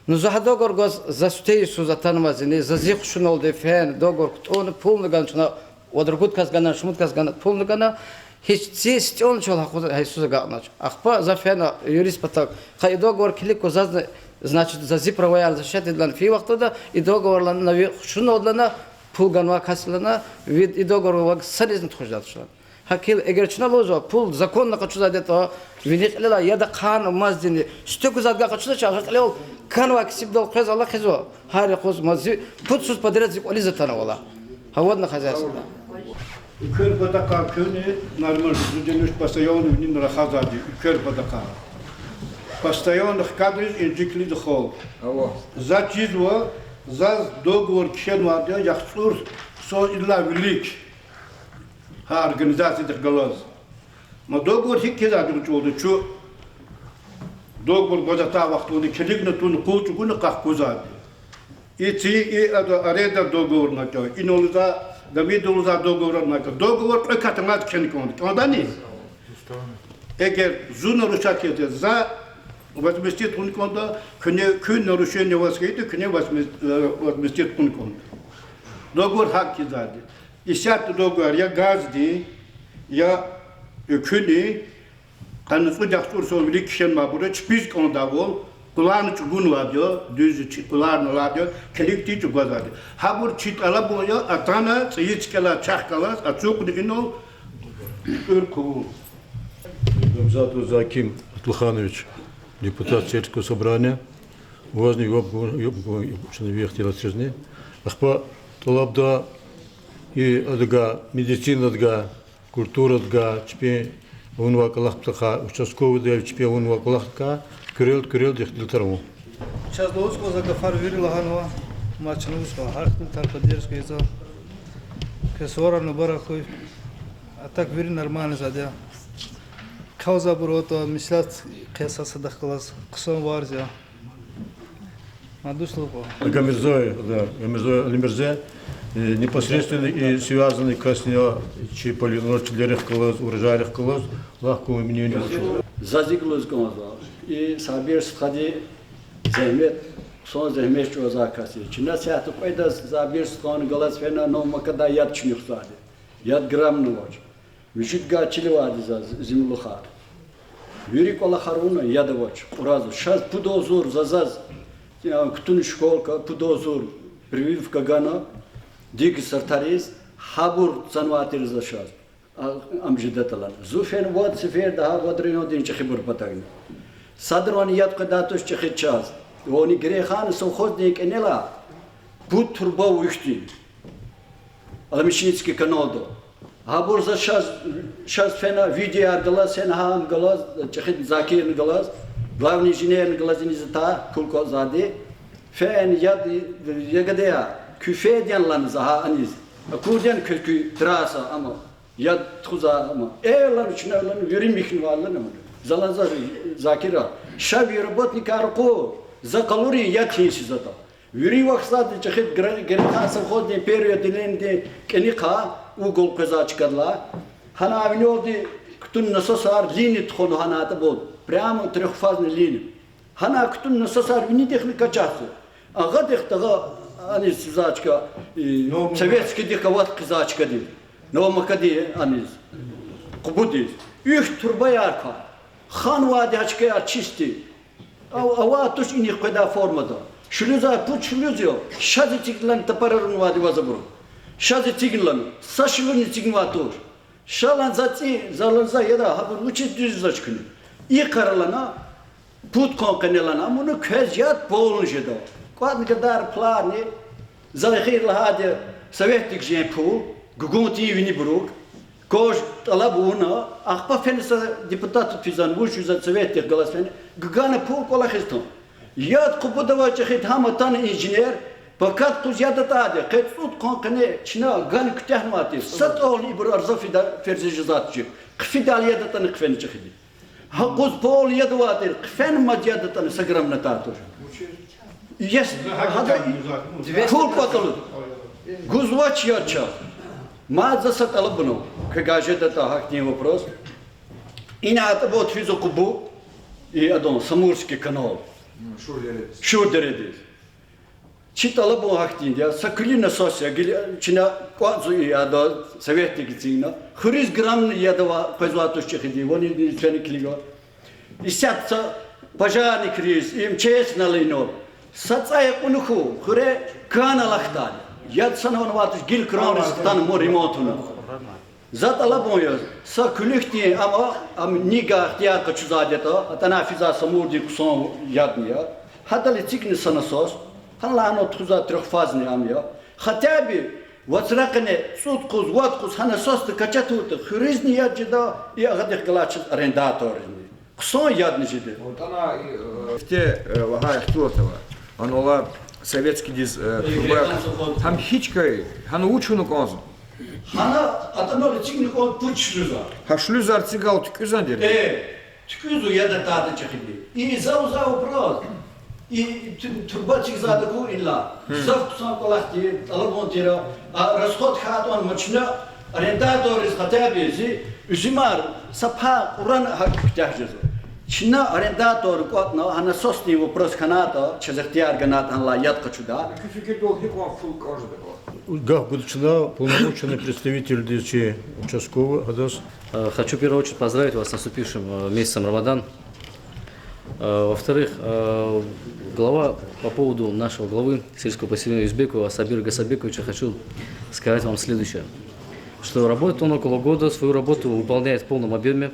Ну, зун гьа договор гваз, за сифте йисуз атанмазини, за зи хушуналди фена договор кутӀун, пулни гана чна, вад-ругуд кас гана, шумуд кас гана, пулни гана, гьич ци сифтени чал гьа йисуз агакьнач. Ахпа за фена юрист патав, къе и договор килиг ква зазни, значит, за зи праваяр защищать ийидлани фейи вахтунда, и договордилай ви хушуналдилай пул ганвай касдилай, ви и договор ваз санизни тухуз жедач лагьана. ГьакӀ хьайила, эгер чна лугьузва, пул законно къачузвайди ятӀа, вини кьилелай яд ахъанмазди, сифте гузвайди гьа къачузвач, гьа кьилел канвай кесибдал къвез алахъзава, гьар юкъуз ма зи, пуд йисуз подряд зи кӀвализ атанва лагь. Гьа водное хозяйствода. Уьквер патахъай куьнни нормально, зун денеж постоянно винел рахазвайди, уьквер патахъай. Постоянно хкадиз инжиклида хал. За чизва, заз договор кхьенвайди я яхцӀур йисан идалай вилик. Гьа организациядихъ галаз. Ма договор гьикӀ кхьизвайди чӀулда чун? Договор гваз атай вахтунда килигна, туна, къул чӀугуна къахкузвайди. И ци, и ада аренда договорна кӀан, инал лугьузвай, гамида лугьузвай договорна кӀан. Договор кьве катамаз кхьена кӀанда. КӀандани? Эгер зун нарушать ийида, за возместить хьун кӀанда, куьне, куьн нарушение ваз хьайитӀа, куьне возмес-, э, возместить хьун кӀанда. Договор гьакӀ кхьизвайди. Исятда договор я газдин, я уькуьнин, къанни цӀуд яхцӀур йисан вилик кхьенвайбуру чпиз кӀандайвал, къуларна чӀугунвайди я, дуьз чи къуларна алайди я, килигди чӀугвазвайди. Гьабур чи тӀалабун я, атана цӀийи цикӀелай чахъ галаз ацукьна инал, кьуьр квун. Гамзатов Заким Атлуханович, депутат сельского собрания, вазни яб гун, яб гун, яб чна ви ихтилатризни. Ахпа тӀалабда и адага, медицинадага, культурадага, чпин авунвай кӀвалахдикай, участковыйдикай, чпин авунвай кӀвалахдикай, куьрелди-куьрелди ихтилатар авун. Чаз лугьуз кӀанзавай гафар вири лагьанва, ма чна лугьуз кӀанзава, гьар ихтилатар поддержка ийизва. Квез суварар мубарак хьуй. А так вири нормальный зад я. Калзабур ватӀа, меслят хъия са садахъ галаз, хъсан варз я. Ма дуслугъ. Гамирзоев, да, Гамирзоев Алимирзе, э, непосредственно и связанный касни я, чи полигонар, чилерихъ галаз, урожайрихъ галаз, лагь куь мнение. Заз икӀ лугьуз кӀанзава. И Сабир стхади зегьмет, хъсан зегьмет чӀугвазвай кас я. Чна исятда кьведаз Сабир стхани галаз фена Новая Макада яд чуьнуьхзавайди. Яд граммни авач. Муьжуьд гад чиливайди заз землухар. Вири кӀвалахар авуна, яд авач, кьуразва. Чаз пуд агъзур за, заз, я, кутуна школка, пуд агъзур прививка гана, дигна сартӀариз, гьабур цанвай тир за чаз. А, ам жедатӀа лагьана. Зун фена вад сеферда гьа вад райондин чӀехибурун патагна. Садрани яд къведай туш чӀехиди чаз. Вуна Герейханан совхоздин кӀанилай пуд турба вуч тир. Аламишинский каналда. Гьабур за чаз, чаз фена видеояр галаз, фена гьам галаз, чӀехиди Закирни галаз, главный инженерни галаз иниз атай, пул кӀватӀзавайди. Фена яд, я гадаяр, куьн фейиди яни лагьана за гьа аниз. Акурди яни квез куь трасса, ама яд тухузвай, ама. Э, лагьана, чна, лагьана, вири михьнавайди я, лагьана. За лагьана за, Закира, ша ви работникар ракъур, за къалурин яд гьиниз атӀа. Вири вахзавайди чӀехиди Герейхан совхоздин первый отделениедин кӀаникай, угол къвезвай чкадилай. Гьана винелди кутуна насосар, линия тухвана гьана атӀа буд. Прямо трёхфазный линия. Гьана кутуна насосар винидихъни качезвай. Агъадихъ тагъа аниз чизвай чка, и, Советскийдихъ ават хъийизвай чкадиз. Новая Макади аниз. Къубудиз. Уьхк турбаяр квай. Ханвайди гьа чкаяр чисти. Ава-, авай туш инихъ къведай формада. Шуьлуьзар пуд шуьлуьз я, шаз эцигна лагьана топорарунвайди ваз абуру. Шаз эцигна лагьана, са шуьлуьни эцигнавай туш. Ша лагьана за цӀи, за лагьана за яда, гьабур вучиз дуьз жезвач куьне. Икъара лагьана, пуд къван къене лагьана, амуна квез яд полный жеда. КӀватӀна гадар пларни, за эхир лагьайди советдик жен пул, гуьгуьнтин винибурук, квез тӀалаб авуна, ахпа фена са депутат физан, вуж за советдихъ галаз фена, гуьгуьна пул кӀвалахиз тун. Яд къубуда авай чӀехиди гьам атана инженер, пакад къуз яд атӀайди, къе цӀуд къван къене чна гана куьтягьнавай тир, са тӀални ибур арза фида-, ферзе жезвач, хъфидайла яд атӀана хъфена чӀехиди. Гьа къуз полный яд авай тир, хъфена мад яд атӀана са граммни атай туш. Ес, гьада пул кӀватӀалуз. Гузвач яд чаз. Мад за са тӀалаб авунва, квевай жедатӀа гьахьтин вопрос. Ина атӀа буд физва къубу, и адан Самурский канал. Шур дередиз. Чи тӀалабун гьахьтинди я, са куьлуь насос я, гила чна кӀватӀзава и ада, советдик эцигна. Хуьруьз граммни яд ава-, къвезвай туш чӀехиди, вуна низ фена килигна. Исятда са пожарникриз, МЧС-ни ала инал. Са цӀай акьуна хьуй, хуьре кана алахьдайди. Яд санал авай туш, гила кранриз атана ман ремонт авуна. За тӀалабун я, са куьлуь хьтин, ам, ам ни гайи ихтияр къачузвайди ятӀа, атӀана физвай Самурдин хъсан ядни я. Гьадал эцигна са насос, гьана лагьана тухузвай трёхфазный ам я. Хотя бы вацра къене цӀуд къуз, вад къуз гьа насосдал качать авуртӀа, хуьруьзни яд жеда, и агъадихъ галай чаз арендаторризни. Хъсан ядни жеда. Ана, э, ифте, э, лагьай ихтилат ава. Ана ала советскийдиз, э, турба. Гьам гьич кай, гьана вуч авуна кӀанзава? Гьана атӀана эцигна кӀанда пуд шлюзар. Гьа шлюзар эцигайла туькӀуьрзавайди я? Э, туькӀуьрзава яд атайдалай чӀехиди. И за лугьузвай вопрос. И ту-, турба эцигзавайди акур ила. Гзаф хъсан кӀвалах тир, тӀалабун тир, а расход хьайитӀани ма чна арендаторриз хотя бы зи уьзуьмар са пай кьуран гьакӀ куьтягь жезва. Чна арендаторри кӀватӀна, гьа насосдин вопрос хьанайтӀа, чаз ихтияр ганайтӀа гьанлай яд къачуда. Куь фикирдалди гьикьван пул кӀан жеда? Гаф гуда чна полномоченный представительдиз чи участковый, гьадаз. Э, хочу в первую очередь поздравить вас с наступившим, э, месяцем Рамадан. Э, во-вторых, э, глава, по поводу нашего главы сельского поселения Юзбекова Сабира Гасабековича хочу сказать вам следующее, что работает он около года, свою работу выполняет в полном объёме.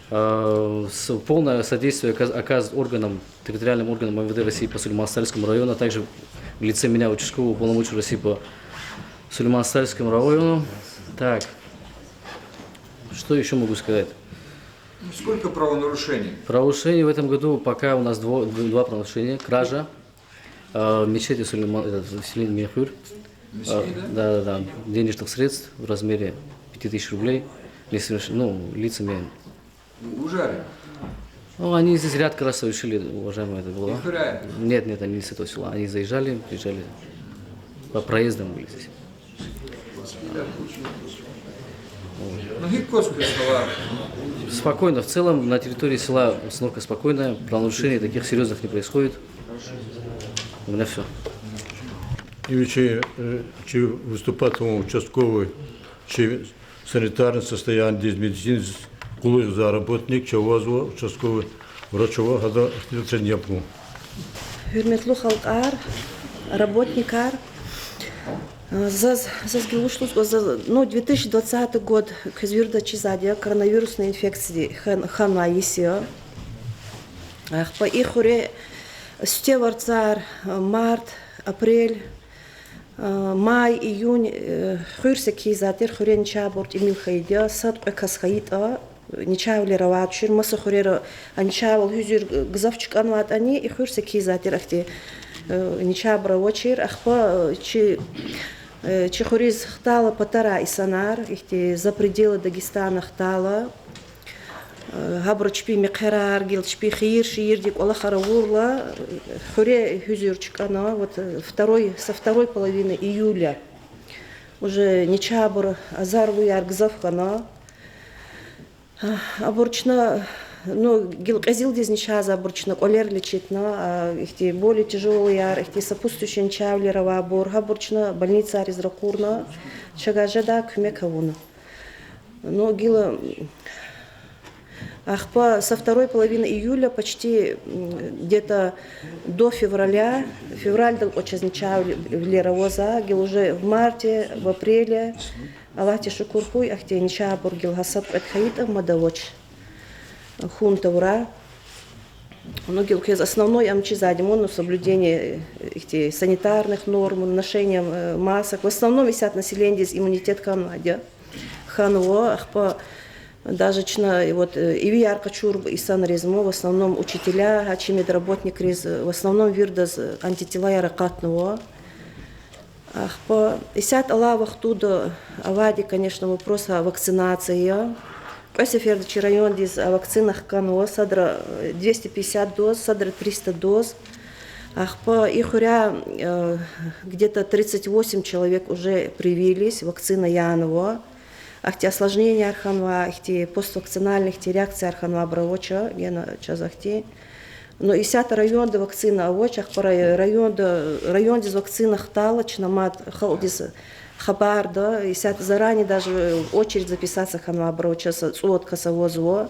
А, с-, полное содействие оказ-, оказывает органам, территориальным органам МВД России по Сулейман-Стальскому району, а также в лице меня, участкового уполномоченного России по Сулейман-Стальскому району. Так, что ещё могу сказать? Ну, сколько правонарушений? Правонарушений в этом году пока у нас дво-, д-, два правонарушения. Кража, а, в мечети Сулейман, это, в селении Минхур. Мечеть, да? Да, да, да. Денежных средств в размере пяти тысяч рублей. Несоверш-, ну, лицами. Ну, ужали? Ну, они здесь ряд раз совершили, уважаемая, это было. Ихуьряй? Нет, нет, они не с этого села. Они заезжали, приезжали. По проездам были здесь. Ну, гьикӏ кваз куьн села? Спокойно. В целом на территории села обстановка спокойная, правонарушений таких серьёзных не происходит. У меня всё. И чи, э, чи выступать авун участковый, чи санитарный состояниедиз, медицинадиз къуллугъ ийизвай работник, чавай ава, участковый врач ава, гьада ихтилат чаз неб гун. Гьуьрметлу халкьар, работникар, заз, заз гила вуч лугьуз кӏанзава, ну, две тысячи двадцатый год квез вирида чизвайди я, коронавирусный инфекция хан-, хьанвай йис я. Ахпа и хуьре сентябрь, март, апрель, май, июнь, хуьр секинзавай тир, хуьре начагъбур тӏимил хьайиди я, сад-кьве кас хьайитӏа, начагъвилер авачир, маса хуьрера а начагъвал гьуьзуьр гзаф чкӏанвайтӏани, и хуьр секинзавай тир ахьтин, начагъбур авачир, ахпа чи, чи хуьруьз хтайла патарай инсанар, ихьтин за пределы Дагестана хтайла, гьабуру чпин мехъерар, гила чпин хийир-шийирдин кӏвалахар авурла, хуьре гьуьзуьр чкӏана, вот, второй, со второй половины июля уже начагъбур, азарлуяр гзаф хьана. Абур чна, ну, гила кьезилдиз начагъзавайбур чна кӏвалер лечитна, ихьтин более тяжёлыяр, ихьтин сопутствующий начагъвилер авайбур, гьабур чна больницайриз ракъурна, чавай жедай куьмек авуна. Ну, гила, ахпа со второй половины июля, почти где-то до февраля, февральдал кӏвачиз начагъвилер авазва, гила уже в марте, в апреле, Аллагьдиз шукур хьуй, ахьтин начагъбур гила гьа сад-кьвед хьайитӏа мад авач. Хьун тавурай. Ну, гила квез основной ам чизвайди ман, ну, соблюдение ихьтин санитарных норм, ношение масок. В основном исятда населениедиз иммунитет хьанвайди я. Хьанва, ахпа даже чна, вот, ивияр къачурбур инсанриз ман, в основном учителя, гьа чи медработникриз, в основном виридаз антителаяр акъатнава. Ахпа исятда алай вахтунда авайди, конечно, вопрос вакцинация я. Кьве сеферда чи райондиз вакцина хканва, садра двести пятьдесят доз, садра триста доз. Ахпа и хуьряй где-то тридцать восемь человек уже привились, вакцина янава. Ахьтин осложненияр хьанвай, ихьтин поствакцинальный ихьтин реакцияр хьанвайбур авач, гена чаз ахьтин. Ну, исятда районда вакцина авач, ахпа рай-, районда, райондиз вакцина хтайла чна мад халкьдиз хабарда, исятда заранее даже очередь записаться хьанвайбур авач, са цӏувад кас авазва.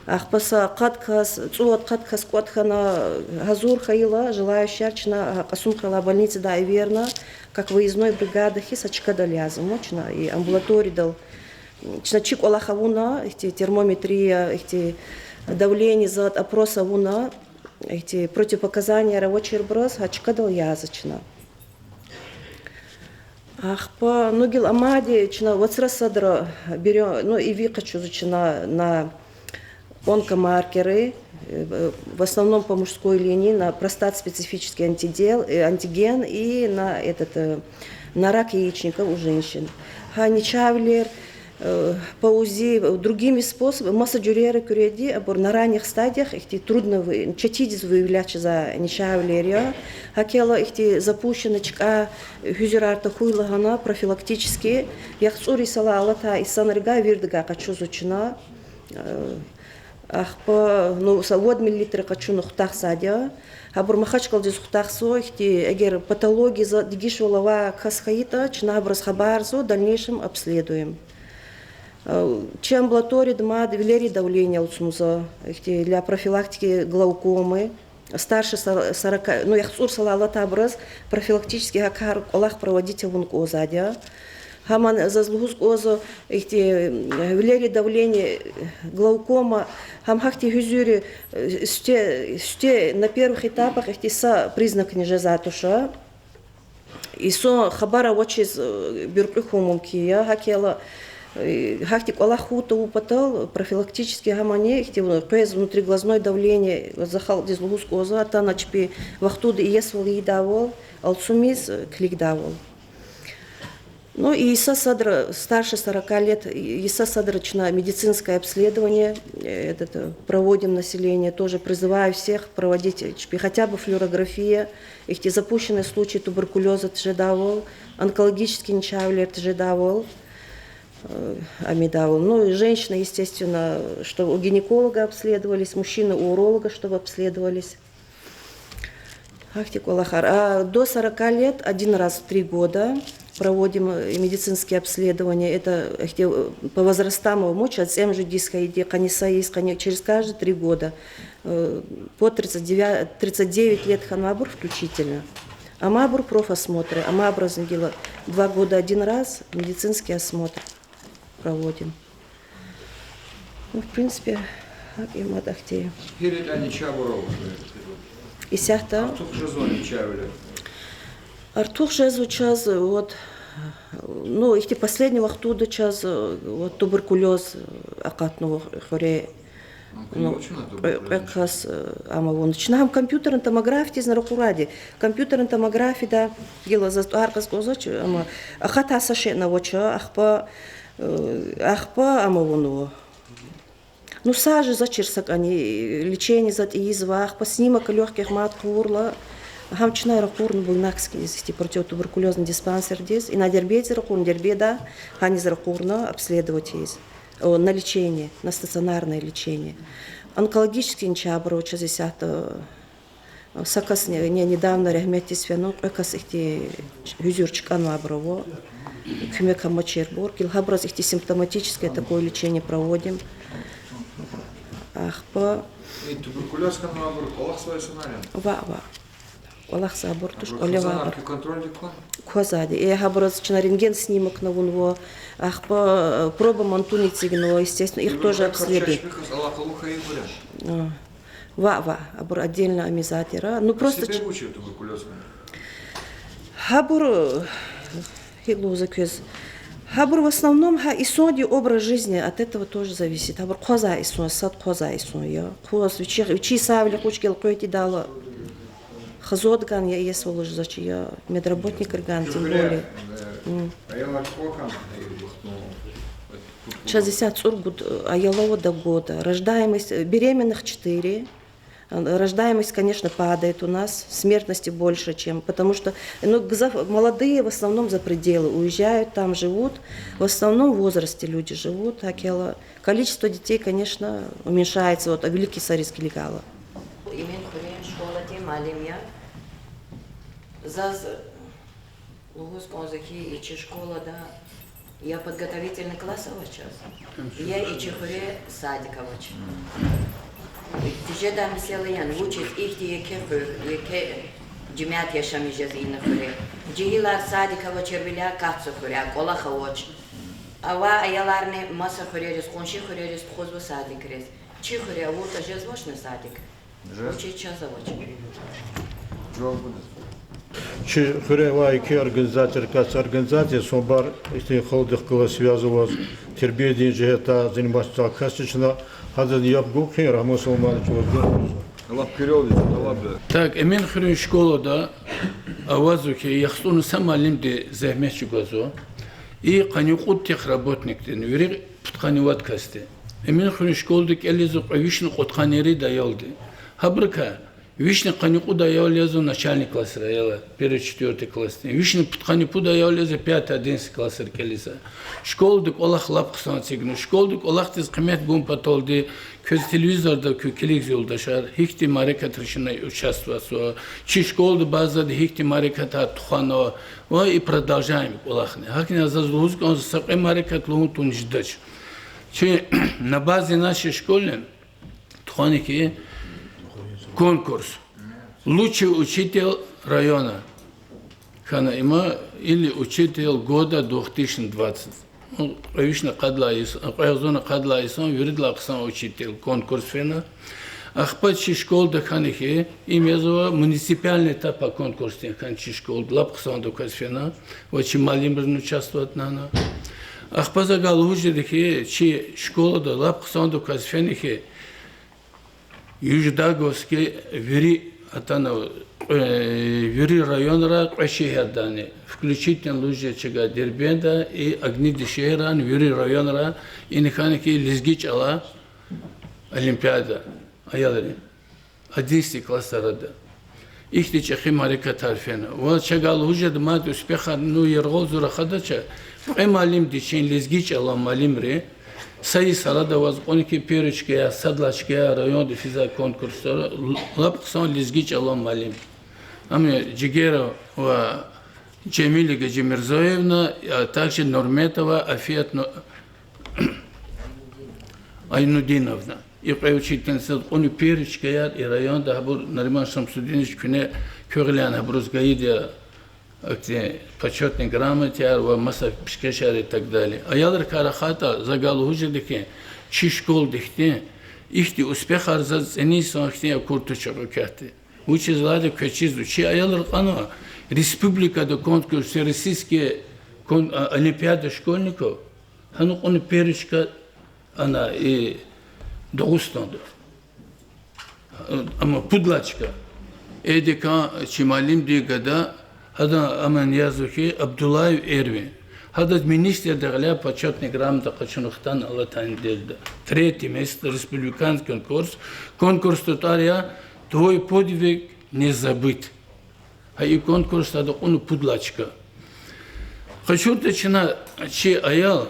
Ахпа са къад кас, цӏувад къад кас кӏватӏ хьана гьазур хьайила, желающийяр чна Кьасумхуьрелай больницадай эверна, как выездной бригада хьиз са чкадал язва чна, и амбулаториядал. Чна чи кӏвалах авуна, ихьтин термометрия, ихьтин давление, зад опрос авуна, ихьтин противопоказаниеяр авачирбуруз гьа чкадал язва чна. Ахпа, ну, гила амайди чна вацра садра берё-, ну, иви къачузва чна на онкомаркеры, в основном по мужской линии, на простат специфический антидел, э, антиген и на этот, э, на рак яичника у женщин. Гьа начагъвилер, э, по УЗИ, другими способами, маса жуьрера куьреди, абур на ранних стадиях, ихьтин трудно вы-, четиндиз выявлять жезвай начагъвилер я. ГьакӀ хьайила ихьтин запущенный чка гьуьзуьрар тахьуй лагьана профилактически, яхцӀур йисалай алатай инсанрикай виридакай къачузва чна. Ахпа, ну, са вад миллилитр къачуна хутахзавайди я. Гьабур Махачкъаладиз хутахзава, ихьтин, эгер патология за дегишвал авай кас хьайитӀа, чна гьабуруз хабарзава, в дальнейшем обследуем. Чи амбулаторияда мад вилерин давление алцумзава, ихьтин, для профилактики глаукомы. Старше сор-, сорока, ну, яхцӀур йисалай алатайбуруз профилактически гьа кар кӀвалах проводить авун кӀанзавайди я. Гьамни заз лугьуз кӀанзава, ихьтин, м, вилерин давление, глаукома, гьам гьахьтин гьуьзуьнрин, э, сифте, сифте на первых этапах ихьтин са признакни жезвайди туш. Инсан хабар авачиз, э, буьркьуь хьун мумкин я, гьакӀ хьайила, э, гьахьтин кӀвалах хьун тавун патал профилактически гьамни ихьтин къвез внутриглазное давление, за халкьдиз лугьуз кӀанзава, атана чпи вахтунда иесивал ийидайвал, алцумиз, э, килигдайвал. Ну и йиса садра, старше сорока лет, и йиса садра чна медицинское обследование, э, этот, э, проводим население, тоже призываю всех проводить, э, чпи хотя бы флюорография, ихьтин запущенный случай туберкулёза тежедайвал, онкологический начагъвилер тежедайвал, э, амидайвал. Ну и женщины, естественно, чтобы у гинеколога обследовались, мужчины у уролога, чтобы обследовались. Гьахьтин кӀвалахар. А до сорока лет один раз в три года проводим, э, медицинские обследования. Это, э, по возрастам, муч, а цӀемуьжуьд йис хьайиди, къанни са йис, къанни, через каждые три года. Э, по тридцать девять, тридцать девять лет хьанвайбур включительно. Амайбур профосмотры, амайбуруз гила два года один раз медицинский осмотр проводим. Ну, в принципе, гьакӀ я мад ахьтин. Гьи рекьяй начагъ авурал? Исятда? Артух жезвани начагъвилер? Артух жезва чаз, вот, ну, ихьтин последний вахтунда чаз, вот, туберкулёз акъатнава хуьре. Ну, куьне вуч ана кьве, кьве туберкулёз? Кас, э, ам авуна. Чна гьам компьютерный томографиядизни ракъурайди. Компьютерный томографияда гила заз тӀвар кьаз кӀанзавач, амма акъатай са шейни авач, ахпа, э, ахпа ам авунва. Ну, са жезачир сакӀани, лечение затӀ ийизва, ахпа снимок лёгких мад хъувурла, гьам чна ракъурна Буйнакскиз, ихьтин противотуберкулёзный диспансердиз, ина Дербентдиз ракъурна, Дербентда, гьаниз ракъурна обследовать ийиз. О, на лечение, на стационарное лечение. Онкологический начагъ авурал чаз исятда, э, са касни, не, недавно рагьметдиз фена, кьве кас ихьтин гьуьзуьр чкӀанвайбур ава. Куьмек амачирбур. Гила гьабуруз ихьтин симптоматическое такое лечение проводим. Ахпа. Э, туберкулёз хьанвайбур кӀвалахзавай инсанар яни? Ваъ, ваъ. КӀвалахзавайбур туш, кӀвале авайбур. Абуру хизанар куь контрольдик кван? Квазвайди. Э, гьабуруз чна рентген снимокни авунва, ахпа, э, проба мантуни эцигнава, естественно, их тоже обследуем. Чебер кас алакъалу хьайибур яни? А. Ваъ, ваъ, абур отдельно ам ийизвайди тир. Ну, просто себеб вуч я туберкулёзни? Гьабур, э, гьикӀ лугьузва квез. Гьабур в основном гьа инсандин образ жизни, от этого тоже зависит. Гьабур хъвазвай инсан, сад хъвазвай инсан я. Хъваз вичи, вичи исавили кьуч гел къведайла. Хазурдиган я иесивал жезвач, я медработникриган, тем более. М. Чаз исятда цӀуругуд, э, аял ава, до года. Рождаемость, э, беременных четыре. Э, рождаемость, конечно, падает у нас, смертности больше, чем, потому что, ну, гзаф молодые в основном за пределы уезжают, там живут, в основном в возрасте люди живут, гьакӀ хьайила количество детей, конечно, уменьшается, вот, вилик йисариз килигайла. Эминхуьруьн школадин муаллим я. Заз лугьуз кӀанзава хьи, и чи школада я подготовительный класс авач чаз, я и чи хуьре садик авач. Тежедай месэла яни, вучиз ихьтин еке хуьр, еке жемят яшамиш жез ина хуьре. Жегьилар садик авачирвиляй акатзава хуьряй, кӀвалах авач. Авай аяларни маса хуьрериз, къунши хуьрериз тухузва садикриз. Чи хуьре авуртӀа жезвачни садик? Чи хуьре авай еке организаторрикай са организация, Субар, ихьтин халкьдихъ галаз связь аваз, тербиядин жигьетдай заниматься касди чна, гьадазни яб гун хъийин, Рагьман Салманович, ваз гун. Так, Эминхуьруьн школада авазва хьи, яхцӀурни са муаллимди зегьмет чӀугвазва. И къанни кьуд тих работникдини, вири пудкъанни вад касди. Эминхуьруьн школада кӀелзава кьве вишни кьудкъанни ирид аялди. Гьабурукай вишни къанни кьуд аял язва начальный классра, аяла первый, четвёртый классдин. Вишни пудкъанни пуд аял язва пятый, одиннадцатый классра кӀелзава. Школада кӀвалах лап хъсан эцигнава. Школада кӀвалахдиз къимет гун паталди, квез телевизорда куь килигзава, юлдашар, гьихьтин мярекатрай чна участвоватьзава, чи школада базада гьихьтин мярекатар тухванва, ва и продолжаем кӀвалахни. ГьакӀни заз лугьуз кӀанзава, са кьве мярекат лугьун туна жедач. Чи на базе нашей школы тухвана хьи конкурс Лучший учитель района. Хьана има или учитель года двух тысячи двадцать. Ну, кьве вишни къад лагьай йис-, кьве агъзурни къад лагьай йисан виридалай хъсан учитель конкурс фена. Ахпа чи школада хьана хьи, им язва муниципальный этап а конкурсдин хьана чи школада лап хъсандаказ фена, ва чи муаллимрини участвовать авуна. Ахпа за галуз жеда хьи, чи школада лап хъсандаказ фена хьи, Юждаговский вири атана, э, вири районра кьве шегьердани, включительно лугьуз жеда чага Дербентда и Агниди шегьеррани вири районра ина хьана хьи лезги чӀалан олимпиада, аялрин, одиннадцатый классдин арада. Ихьтин чӀехи мярекатар фена. Ва чага лугьуз жеда мад успехар, ну, яргъал зур рахадач, кьве муаллимди, чи лезги чӀалан муаллимри, са йис арада аваз кьуна хьи первый чка я, сад лагьай чка я районда физвай конкурсда, лап хъсан лезги чӀалан муаллим. Ам я Жигеров ва Жемилия Гаджимирзоевна, а также Нурметова Афият Ну-, Айнудиновна. И кьве учительницадиз кьуна первый чка я и районда, гьабур Нариман Шамсудинович куьне куь гъиле гьабуруз гайиди я, ахьтин почётный грамотаяр ва маса пишкешар и так далее. Аялрикай рахайтӀа, за галуз жеда хьи, чи школада хьтин, ихьтин успехар заз цӀинин йисан хьтин акур туш чакъу катди. Вучиз лагьайтӀа квез чизва, чи аялри кьунва республикада конкурс, всероссийский кон-, а, олимпиада школьников, гьана кьуна первый чка ана и Дагъустанда. Амма пуд лагьай чка. Эдикан чи муаллимди гада, гьадан аман язва хьи Абдуллаев Эрвин. Гьадаз министрдин гъиле почётный грамота къачуна хтана алатай неделяда. Третье место, республиканский конкурс. Конкурсдин тӀвар я Твой подвиг не забыт. Гьа и конкурсда гьада кьуна пуд лагьай чка. КъачуртӀа чна чи аял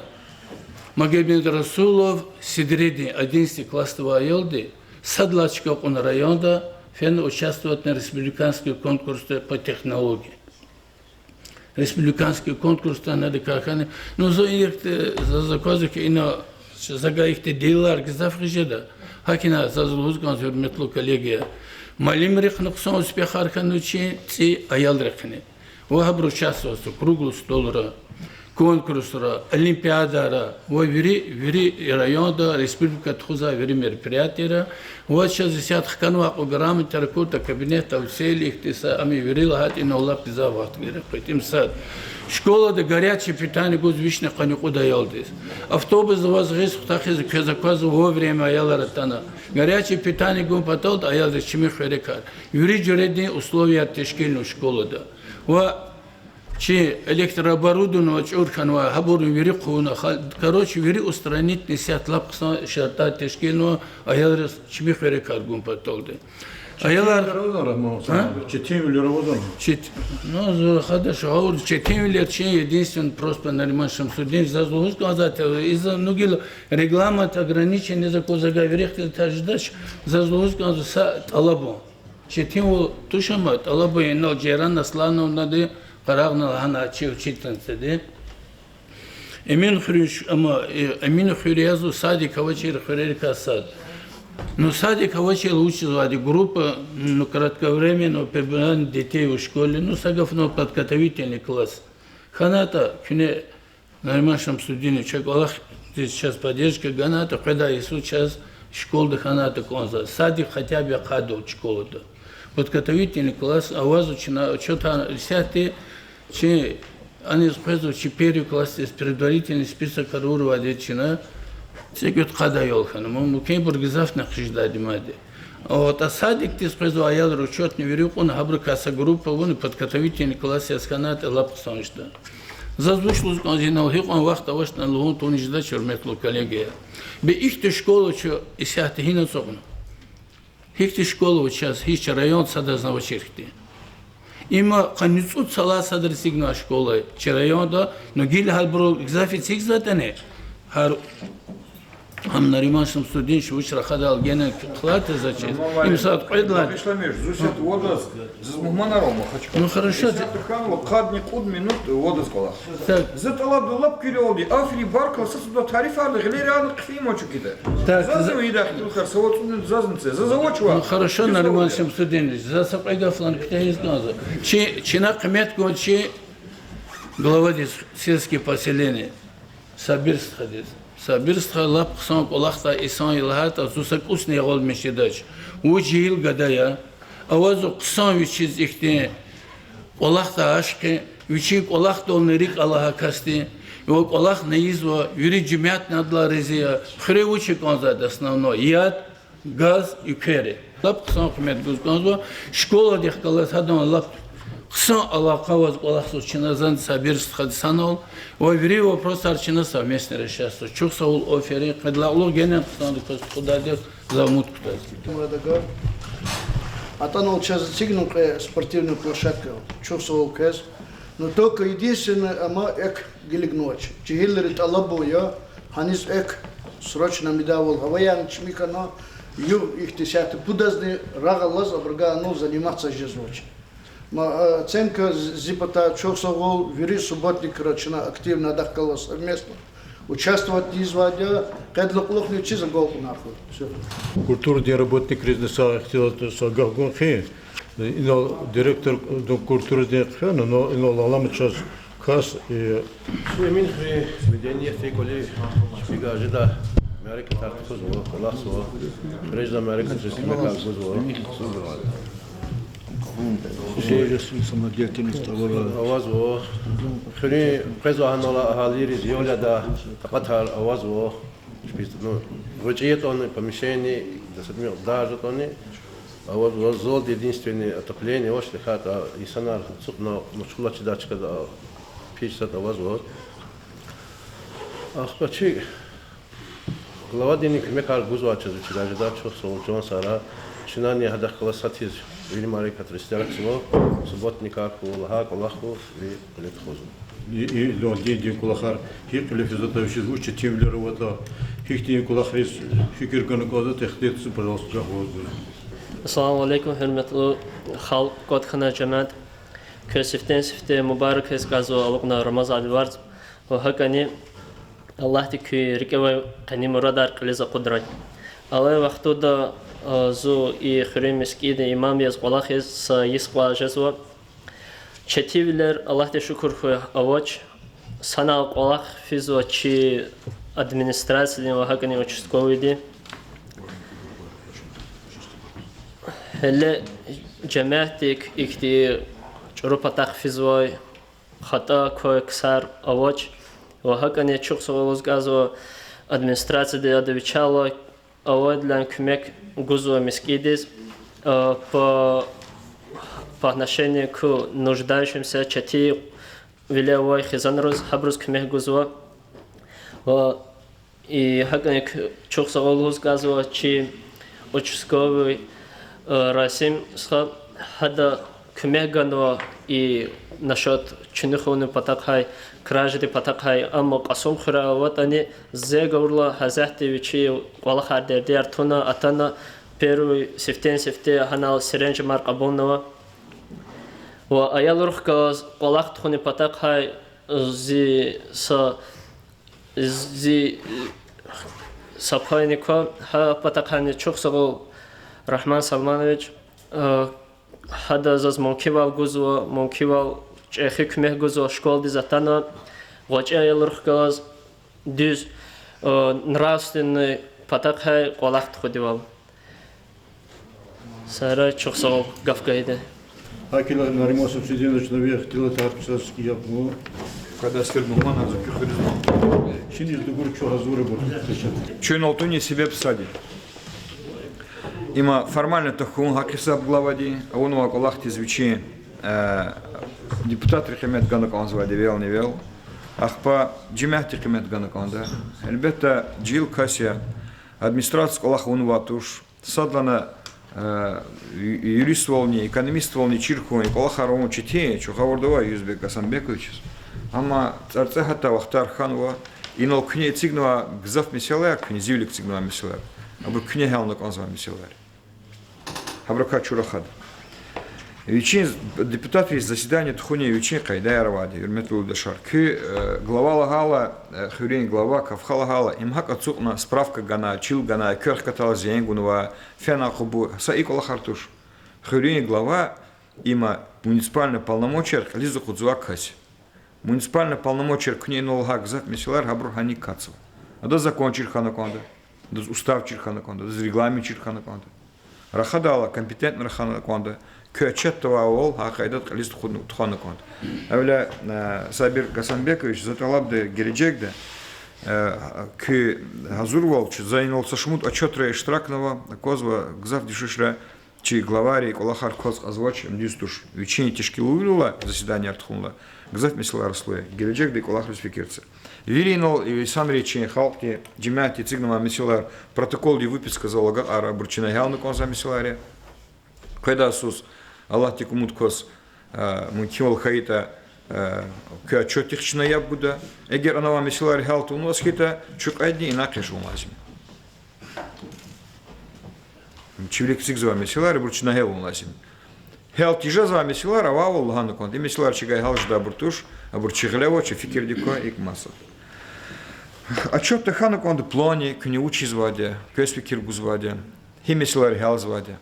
Магомедрасулов Сидредин, одиннадцатый классда авай аялди, сад лагьай чка кьуна районда, фена участвовать авуна республиканский конкурсда по технологии. Республиканский конкурсда гьадакай хьана. Ну, зун ихьтин, за, заз аквазва хьи, ина, за гайи ихьтин делилар гзаф хьиз жеда. ГьакӀ ина заз лугьуз кӀанзава, гьуьрметлу коллегия, муаллимрихъни хъсан успехар хьанва чи, цӀи аялрихъни. Ва гьабуру участвовать авазва круглый столра, конкурсра, олимпиадара ва вири, вири районда, республикада тухузвай вири мероприятиера. Ва чаз исятда хканвай кьван грамотаяр акуртӀа кабинетда, уцели ихьтин са, ам вири лагьайтӀа, инал лап гзаф вахт герек къведа. Им сад. Школада горячее питание гуз вишни къанни кьуд аялдиз. Автобусда аваз гъиз хутахиз, квез аквазва, вовремя аялар атана. Горячее питание гун паталди аялриз чими хуьрекар, вири жуьредин условияр тешкилнава школада. Ва чи электрооборудование чӀур хьанва, гьабурни вири хъувуна, короче, вири устранить авуна, исятда лап хъсан шартӀар тешкилнава аялриз чими хуьрекар гун паталди. Аялар четинвилер авазва, Рамазан Гьа? Четинвилер авазва. Чет-, ну, зун рахадач, гъавурда четинвилер чи единственный просто Нариман Шамсудинович, заз лугьуз кӀанзавайди, иза ну гила регламент ограниченный за кузагаврихъ таждач, заз лугьуз кӀанзава са тӀалабун. Четинвал туш, амма тӀалабун инал Жейран Аслановнади къарагъна лагьана чи учительницади. Эминхуьруьн ш-, амма, э, Эминхуьр язва садик авачир хуьрерикай сад. Ну, садик авачир вучизвайди, группа, ну, кратковременного пребывания детей в школе, ну, са гафуналди подготовительный класс. ХьанатӀа куьне Нариман Шамсудинович, ча кӀвалахдиз чаз поддержка ганатӀа, къведай йисуз чаз школада хьанатӀа кӀанзава. Садик хотя бы ахъайдалда школада. Подготовительный класс авазва чна, чатан исятда чи аниз къвезва чи первый классдиз предварительный списокар авурвайди чна цӀекӀуьд-къад аял хьана, ма мумкинбур гзафни хъжидайди мад я. АтӀа садикдиз къвезвай аялрин учётни вири кьуна, гьабурукай са группа авуна, подготовительный класс яз хьанатӀа лап хъсан жеда. Заз вуч лугьуз кӀанзава, инал гьикьван вахт авачтӀани лугьун тавуна жедач, гьуьрметлу коллегия. Бес ихьтин школа чун исятда гьина ацукьна? Гьихьтин школа ава чаз, гьич районда садазни авачир хьтин? Има къанни цӀуд йисалай садра эцигнавай школа я чи районда, ну гила гьабуру гзаф эцигзаватӀани, гьар Ам Нариман Шамсудинович вуч рахадайла генани хълагьзавач. Им сад кьвед лагьай. Багъишламиш, зу исятда вад ваз, заз мугьманар ава Махачкъала. Ну, хорошо. Исятда хьанва къадни кьуд минут вад ваз кӀвалах. Так. За тӀалабда лап куьрелди, аферин, баркалла, са суда тарифарда гъилерални хъфин ман чукида. Так, зазни за- ва идахъ тулхар, са вад цӀуд минут зазни це. Заз авачва. Ну, хорошо, Нариман Шамсудинович, за са кьве гаф лагьана куьтягьиз кӀанзава. Чи, чна къимет гун чи главадиз сельский поселение. Сабир стхадиз. Сабир стха лап хъсан кӀвалахдай инсан я лагьайтӀа, зун са кӀусни ягъалмиш жедач. Вун жегьил гада я. Авазва хъсан вичиз ихьтин кӀвалахдай ашкъи, вичин кӀвалахдални рикӀ алай гьа касди, ва кӀвалахни ийизва, вири жемятни адалай рази я. Хуьре вуч кӀанзавайди основной? Яд, газ, уьквери. Лап хъсан къимет гуз кӀанзава. Школадихъ галаз гьадан лап хъсан алакъа аваз кӀвалахзава чна, зани Сабир стхади санал. Ва вири вопросар чна совместно решатьзава. Чухсагъул, аферин, къедлай кьулухъ генани хъсандаказ тухудайди я, за умуд кутаз. Мурад ага, атӀанва чаз эцигна кьве спортивный площадка, чухсагъул квез. Но только единственное, амма экв гилигнавач. Жегьилрин тӀалабун я, гьаниз экв срочно амидайвал, гьаваяр чими хьана, югъ ихьтин исятда пудазни рагъ алаз абурукай анал заниматься жезвач. Ма, э, оценка зи патай, чухсагъул, вири субботникра чна активно адахъ галаз совместно участвовать ийизвайди я, къедлай кьулухъни вичиз агалкьунар хьуй. Всё. Культурадин работникризни са ихтилат, са гаф гун хьи, инал директор культурадин хъфена, но инал алама чаз кас, э, Су Эмин хуьре заведение фейи кӀвале чпивай жеда, мярекатар тухузва, кӀвалахзава, хуьре жеда мярекатриз куьмекар гузва. Художественная самодеятельность авазва. Хуьруьн къвезвай гьанал агьалийриз ял ядай такьатар авазва. Чпиз, ну, гъвечӀи ятӀани, помещение, дасадми дар ятӀани, авазва, залда единственный отопление авач, тахьайтӀа инсанар ацукьна машгъул жедай чкада пич сад авазва. Ахпа чи главадини куьмекар гузвай чаз, вичиз жеда чухсагъул чан сагърай. Чнани гьадахъ галаз сад хьиз вири мярекатриз иштиракзава, субботникар хьуй, лагьай кӀвалах хьуй, ви кьиле тухузва. И, и, ну, дин, дин кӀвалахар гьикӀ кьиле физватӀа, вичиз вуч четинвилер аватӀа, гьихьтин кӀвалахриз фикир гана кӀанзаватӀа, ихтилат це, пожалуйста, гаф ваз гуз. Ассаламу алейкум, гьуьрметлу халкь, кӀватӀ хьанвай жемят. Квез сифтени-сифте мубарак ийиз кӀанзава алукьнавай Рамазан варз. Ва гьакӀни Аллагьди куь рикӀевай къени мурадар кьилиз акъудрай. Алай вахтунда, а, зун и хуьруьн мискӀиндин имам яз кӀвалахиз са йис кьван жезва. Четинвилер, Аллагьдиз шукур хьуй, авач. Санал кӀвалах физва чи администрациядин ва гьакӀни участковыйдин. Гьеле жемятдик ихьтин чӀуру патахъ физвай, хатӀа квай ксар авач. Ва гьакӀни чухсагъул лугьуз кӀанзава администрацияди, ада вичелай авайдалай куьмек гузва мискӀиндиз, э, по, по отношению к нуждающимся, четинвиле авай хизанриз, гьабуруз куьмек гузва. Ва и гьакӀни чухсагъул лугьуз кӀанзава чи участковый, э, Расим стха, гьада куьмек ганва и насчёт чуьнуьхунин патахъай, кражадин патахъай, амма Кьасумхуьряй аватӀани, зи гавурла гьасятда вичи кӀвалахар, дердияр туна, атана, первый сифтени-сифте гьанал сиренжемар кьабулнава. Ва аялрихъ галаз кӀвалах тухунин патахъай зи са, зи са пай ква, гьа патахъайни чухсагъул, Рагьман Салманович, э, гьада заз мумкинвал гузва, мумкинвал, чӀехи куьмек гузва школадиз атана, гъвечӀи аялрихъ галаз дуьз, э, нравственный патахъай кӀвалах тухудайвал. Сагърай, чухсагъул гаф гайиди. ГьакӀ хьайила, Нариман Шамсудинович, на вехтила тарцаски япну. Къадасфер мугьманар зуки хуьризма. Чиниз дугур чу гьазур абур. Чун алтуни себеб сад я. Има формально тахьун гьакъисаб главади, авунвай кӀвалахдиз вичин, э, депутатрин къимет гана кӀанзавайди эвелни-эвел. Ахпа жемятдин къимет гана кӀанда. Гьелбетда, жегьил кас я, администрация кӀвалах авунвай туш. Садлагьана, э, ю-, юриствални, экономиствални чир хьун, и кӀвалахар авун четин я, чун гъавурда авай Юзбек Гьасанбековичаз. Амма цӀарцӀе гьатта вахтар хьанва, Инал куьне эцигнавай гзаф месэлаяр, куьне зи вилик эцигнавай месэлаяр, абур куьне гьялна кӀанзавай месэлаяр. Гьабурукай чун рахада. Вичин депутатрин заседание тухунин вичин къайдаяр авайди, гьуьрметлу юлдашар. Куь, э, глава лагьайла, э, хуьруьн глава, КФХ лагьайла, им гьакӀ ацукьна справка гана, чил гана, экв хкатайла зен гунва, фена акъубу, са и кӀвалахар туш. Хуьруьн глава, има муниципальный полномочияр кьилиз акъудзавай кас. Муниципальный полномочияр куьне инал лагьай гзаф месэлаяр гьабур гьаник катзава. Адаз закон чир хьана кӀанда, адаз устав чир хьана кӀанда, адаз регламент чир хьана кӀанда. Рахадайла компетентный рахана кӀанда, куь отчетда авайвал гьа къайдада кьилиз тухудна, тухвана кӀанда. Гьавиляй, э, Сабир Гасанбекович, за тӀалабда гележегда, э, куь гьазурвал, чун, за инал са шумуд отчетрай иштиракнава, аквазва гзаф дуьшуьшра, чи главайри и кӀвалахар кваз кьазвач, им дуьз туш. Вичин тешкилвилелай заседанияр тухунлай гзаф месэлаяр аслу я, гележегда и кӀвалахриз фикир це. Вири инал инсанри, чи халкьди, жемятди эцигнавай месэлаяр, протоколдин выпискадал агакьарна, абур чна гьялна кӀанзавай месэлаяр я. Къведай йисуз, Аллагьдик умуд кваз, а, мумкинвал хьайитӀа, а, куь отчетдихъ чна яб гуда. Эгер анавай месэлаяр гьял тавунваз хьайитӀа, чун кьведни инай экъечӀун лазим я. Чи вилик эцигзавай месэлаяр, абур чна гьялун лазим я. Гьял тежезвай месэлаяр авайвал лагьана кӀанда. И месэлаяр чавай гьял жедайбур туш, абур чи гъиле авач, фикирдик ква, икӀ маса. Отчетда хьана кӀанда планни, куьне вуч ийизвайди я, квез фикир гузвайди я, гьи месэлаяр гьялзавайди я.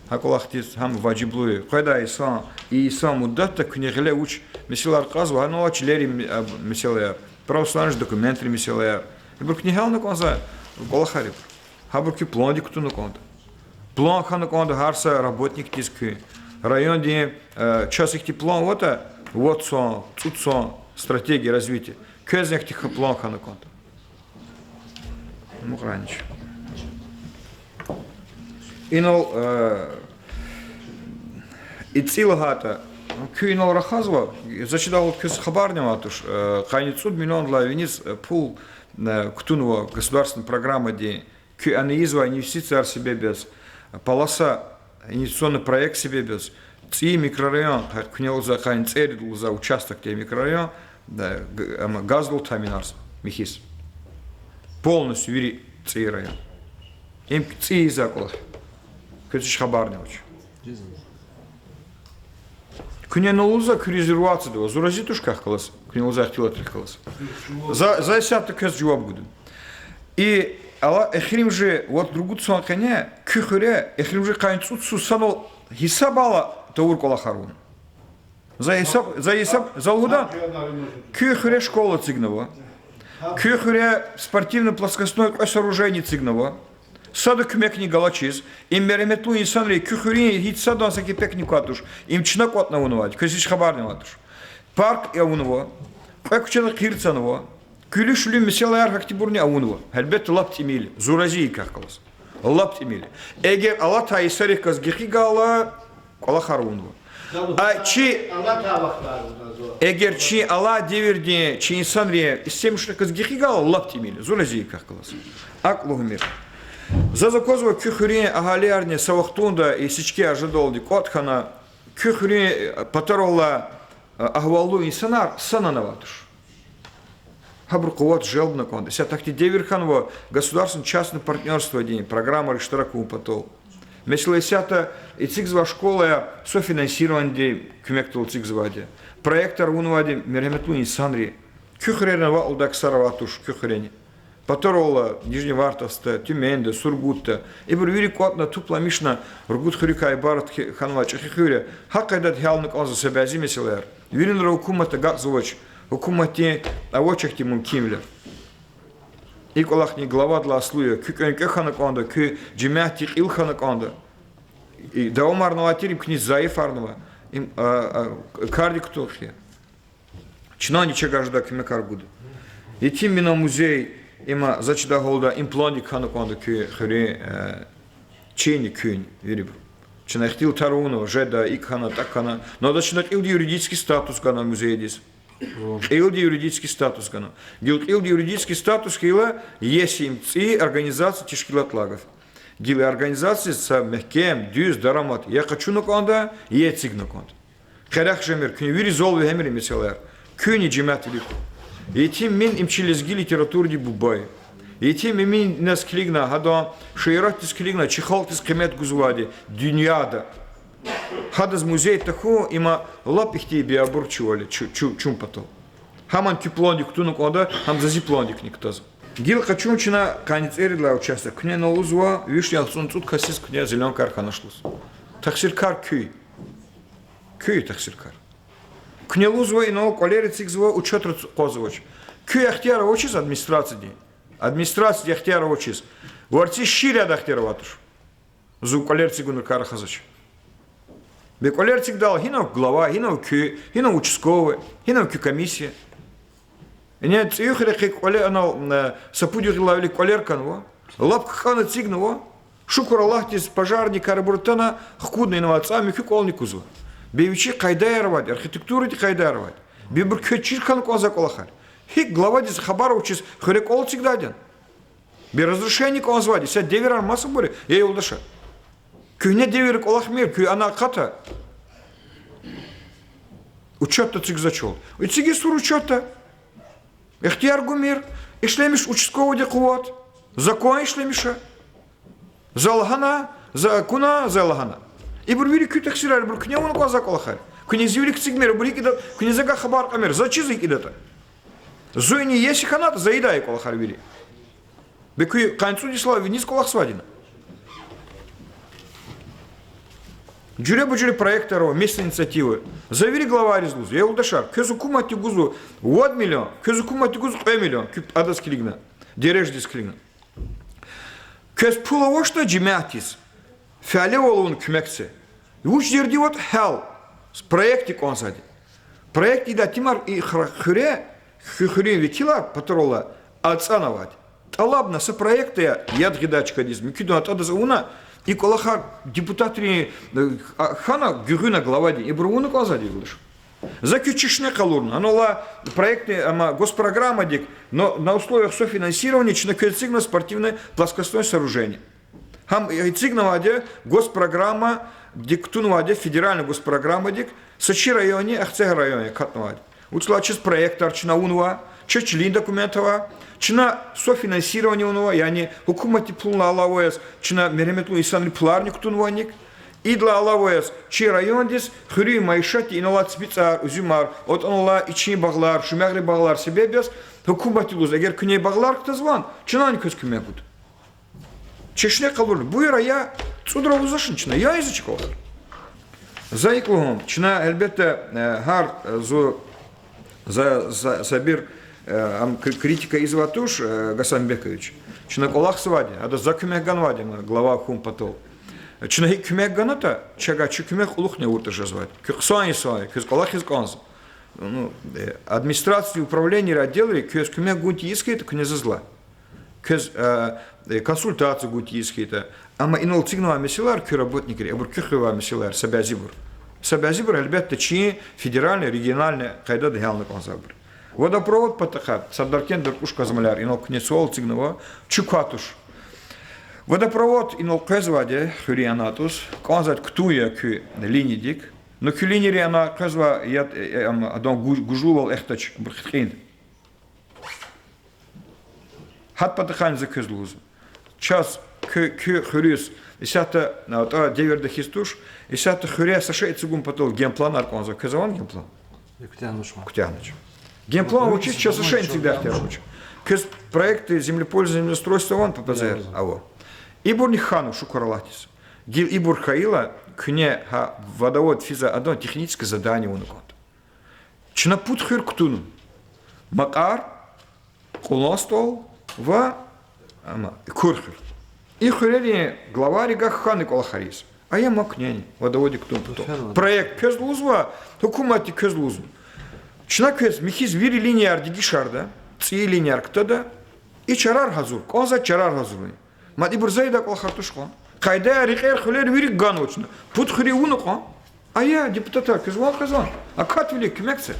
Гьа кӀвалахдиз гьам важиблу я. Къведай йисан, и йисан муддатда куьне гъиле вуч месэлаяр кьазва, гьанал алай чилерин, а, месэлаяр, православный документрин месэлаяр. Ибур куьне гьялна кӀанзавай кӀвалахар я. Гьабур куь пландик кутуна кӀанда. План хьана кӀанда гьар са работникдиз куь. Райондин, э, чаз ихьтин план аватӀа, вад йисан, цӀуд йисан стратегия развития. Квез ихьтин план хьана кӀанда. Мукьрач. Инал, э, и цӀи лагьайтӀа, куьн инал рахазва, заз чидайвал квез хабарни авай туш, э, къанни цӀуд миллиондилай виниз, э, пул, э, кутунва государственный программадин, куьн ана ийизвай инвестицияр себеб яз, полоса, инвестиционный проект себеб яз, цӀийи микрорайон, гьа куьне лугьузвай къанни цӀерид лугьузвай участокдин микрорайон, да, г-, ам, газдал таъминарзава михьиз. Полностью вири цӀийи район. Им цӀийи ийизвай кӀвалах. Квез гьич хабарни авач. Куьне лугьузва, куь резервацияда ава. Зун рази туш квехъ галаз, куьне лугьузвай ихтилатдихъ галаз. За, за исятда квез жаваб гуда. И ала эхиримжи вад-ругуд йисан къене куь хуьре эхиримжи къанни цӀуд йисуз санал гьисабайла тавур кӀвалахар авуна. За гьисаб, за гьисаб, за лугьудан, куь хуьре школа эцигнава. Куь хуьре спортивно-плоскостной кьве сооружение эцигнава. Сада куьмекни галачиз, им мергьяметлу инсанри, куь хуьруьн гьич садан са кепекни квай туш, им чна кӀватӀна авунвайди, квез гьич хабарни авай туш. Парк авунва, кьве куьчеда кьирцанва, гуьлуьш-гуьлуьн месэлаяр гьахьтинбурни авунва. Гьелбетда, лап тӀимил я, зун рази я квехъ галаз. Лап тӀимил я. Эгер алатай йисарихъ галаз гекъигайла, кӀвалахар авунва. А чи, эгер чи алай девирдин чи инсанри истемишрихъ галаз гекъигайла, лап тӀимил я, зун рази я квехъ галаз. АкӀ лугьумир. Заз аквазва, куь хуьруьн агьалиярни са вахтунда и сечкияр жедалди кӀватӀ хьана, куь хуьруьн патараллай, а, агьваллу инсанар санани авай туш. Гьабурун къуват желбна кӀанда. Исятда ахьтин девир хьанва государственно-частное партнёрстводин программайра иштирак авун патал. Месела, исятда эцигзавай школаяр софинансированиедин куьмекдал эцигзавайди я. Проектар авунвайди мергьяметлу инсанри. Куь хуьрерани ваъ лугьудай ксар авай туш куь хуьрени. Патараллай Нижневартовскда, Тюменьда, Сургутда. Ибур вири кӀватӀна, тупламишна, ругуд хуьруькай ибарат хьи-, хьанвай чӀехи хуьр я. Гьа къайдада гьялна кӀанзава са бязи месэлаяр. Виринра гьукуматда агакьзавач, гьукуматдин авач ахьтин мумкинвилер. И кӀвалахни главадилай аслу я, куь кӀвенкӀве хьана кӀанда, куь жемятдин кьил хьана кӀанда. И давамарнавай тир, им куьне зайифарнава, им, а, а, кардик кутун хъия. Чнани чагай жедай куьмекар гуда. Етимвилин музей, има, заз чидайвал, им пландик хьана кӀанда куь хуьруьн, э, чини, куьн, вири. Чна ихтилатар авунва, жеда, икӀ хьана, тӀакӀ хьана. Ну, адаз чна кьилди юридический статус гана музейдиз. Кьилди юридический статус гана. Гила кьилди юридический статус хьайила, иеси им цӀийи организация, тешкилатдилай гаф. Гила организациядиз са мягькем, дуьз дарамат я къачуна кӀанда, я эцигна кӀанда. Къерех жемир, куьн вири зал вегьемир и месэлаяр. Куьнни жемятдин вилик. Етим Эмин им чи лезги литературадин буба я. Етим Эминаз килигна, гьадан шииратдиз килигна, чи халкьдиз къимет гузвайди дуьньяда. Гьадаз музей тахьун, има лап ихьтин беябур чувал я чу-, чу-, чун патал. Гьамни куь пландик кутуна кӀанда, гьам за зи пландикни кутазва. Гила къачун чна къанни цӀерид лагьай участок. Куьне ина лугьузва, вишни яхцӀурни цӀуд касдиз куьне зеленкаяр хьанач лугьуз. Тахсиркар куьн я. Куьн я тахсиркар. Куьне лугьузва, инал кӀвалер эцигзава, учётра къвазвач. Куь ихтияр авачиз администрациядин. Администрациядин ихтияр авачиз. Варци шиир яда ихтияр авайд туш. Зун кӀвалер эцигунрикай рахазвач. Бес кӀвалер эцигдайла, гьинав глава, гьинав куьн, гьинав участковый, гьинав куь комиссия. Ина цӀуьюгъ рекье кӀвале анал, э, са пуд югъ гъиле вилик кӀвалер хьанва. Лап ккӀана эцигнава. Шукур Аллагьдиз, пожарникар абур атана, хкудна инал цӀай муькуь кӀвални кузва. Бес вичин къайдаяр авайди, архитектурадин къайдаяр авайди. Бес ибур квез чир хьана кӀанзавай кӀвалахар я. ГьикӀ главадиз хабар авачиз хуьре кӀвал эцигдайди я? Бес разрешение кӀанзавайди я, са девирар масабур я, я юлдашар. Куьгьне девирда кӀвалахмир, куьн ана акъата. Учётда эцигзавачни. Эцигиз сур учётда. Ихтияр гумир, ишлемиш участковыйди къуват, закон ишлемиш. За лагьана, за акуна, за лагьана. Ибур вири куь тахсирар, ибур куьне авуна кӀанзавай кӀвалахар я. Куьне зи вилик эцигмир, ибур гьикӀ ийида, куьне за гвай хабар кьамир, заз чиз гьикӀ ийидатӀа. Зун ина иеси хьанатӀа, за ийидай кӀвалахар вири. Бес куьн къанни цӀуд йисалай виниз кӀвалахзавайди я? Жуьреба-жуьре проектар ава, местные инициативы. За вири главайриз лугьузва, я юлдашар, квез гьукуматди гузва вад миллион, квез гьукуматди гуз кьве миллион, куьн адаз килигна, дережадиз килигна. Квез пул авачтӀа жемятдиз фялевал авун куьмек це. Вуч дерди аватӀа, гьал, проектдик кӀанзавайди. Проект ийидай тимар и хра-, хуьре, куь хуьруьн векилар патаралай ацӀанавайди. ТӀалабна са проект ая, яд гъидай чкадиз, муькуьдан атӀадаз авуна, и кӀвалахар депутатрин, э, а, хьана, гуьгъуьна главадин, ибур авуна кӀанзавайди, я юлдаш. За квез чешне къалурна, анал проектный, амма госпрограммадик, но на условиях софинансирования чна квез эцигна спортивное плоскостное сооружение. Гьам эцигнавайди я госпрограммадик, кутунвайди я федеральный госпрограммадик, са чи районни, Ахцегь районни акатнавайди. Вучиз лагьайтӀа чаз проектар чна авунва, чаз чилин документ ава, чна софинансирование авунва, яни гьукуматдин пулунилай алава яз чна мергьяметлу инсанрин пуларни кутунвайни я. Идалай алава яз чи райондиз хуьруьн майишатдин инал алай ципицӀар, уьзуьмар, атӀана алай ичин багълар, шумягърин багълар себеб яз, гьукуматди лугьуз, эгер куьне багълар кутазвани, чнани квез куьмек гуда. Чешне къалурна, буюр ая, цӀудрал вугузва чна, я ийизва чи кӀвалахар. За икӀ лугьун, чна, гьелбетда, э, гьар, э, зун, за, за, Сабир, э, ам кри-, критика ийизвай туш, э, Гасанбекович. Чна кӀвалахзавайди, ада за куьмек ганвайди я, ма, глава хьун патал. Чна гьикӀ куьмек ганатӀа, чавай чи куьмек кьулухъни авуртӀа жезвайди. Куьн хъсан инсан я, квез кӀвалахиз кӀанзава. Ну, э, администрациядин управленийри, отделри квез куьмек гун тийиз хьайитӀа, куьне заз лагь. Квез, э, э, консультация гун тийиз хьайитӀа. Амма инал эцигнавай месэлаяр, куь работникрин, абур куь хуьрвай месэлаяр, са бязибур. Са бязибур, гьелбетда, чи федеральный, региональный къайдада гьялна кӀанзавайбур. Водопровод патахъай Сардаркент, Дергуш Казмалар, инал куьне суал эцигнава, чун квай туш. Водопровод инал къвезвайди я хуьруьн ана атӀуз, кӀанзавайди кутун я куь линиядик. Ну куь линияри ана къвезвай, я, э, э, ам, адан гу-, гужлувал эхдач, абур хиткьинди. Гьа патахъайни за квез лугьузва. Чаз куь, куь хуьруьз, исятда, а, атӀа девирда хьиз туш, исятда хуьре са шей эцигун патал генпланар кӀанзава. Квез авани генплан? Куьтягьнач. Куьтягьнач. Генплан авачиз чаз са шейни эцигдай ихтияр авач. Квез проект землепользования, землеустройства авани, П П З Р? Ава. Ибурни хьанва, шукур Аллагьдиз. Гила ибур хьайила, куьне гьа водовод физвай адан техническое задание авуна кӀанда. Чна пуд хуьр кутунва: Макьар, Кьулан СтӀал ва, ама, Кур хуьр. И хуьрерин главайрикай хьана кӀвалахар ийиз. Ая ма куьнени, водоводик кутун патал. Проект квез лугьузва, гьукуматди квез лугьузва. Чна квез михьиз вири линияр дегишарда, цӀийи линияр кутада, и чарар гьазур, кӀанзавай чарар гьазур я. Мад ибур за ийидай кӀвалахар туш кьван. Къайдаяр, рекьер, хуьлер вири ганва чна. Пуд хуьруьз авуна кьван. Ая, депутатар, квез ван къвезвани? Акатвилик куьмек це.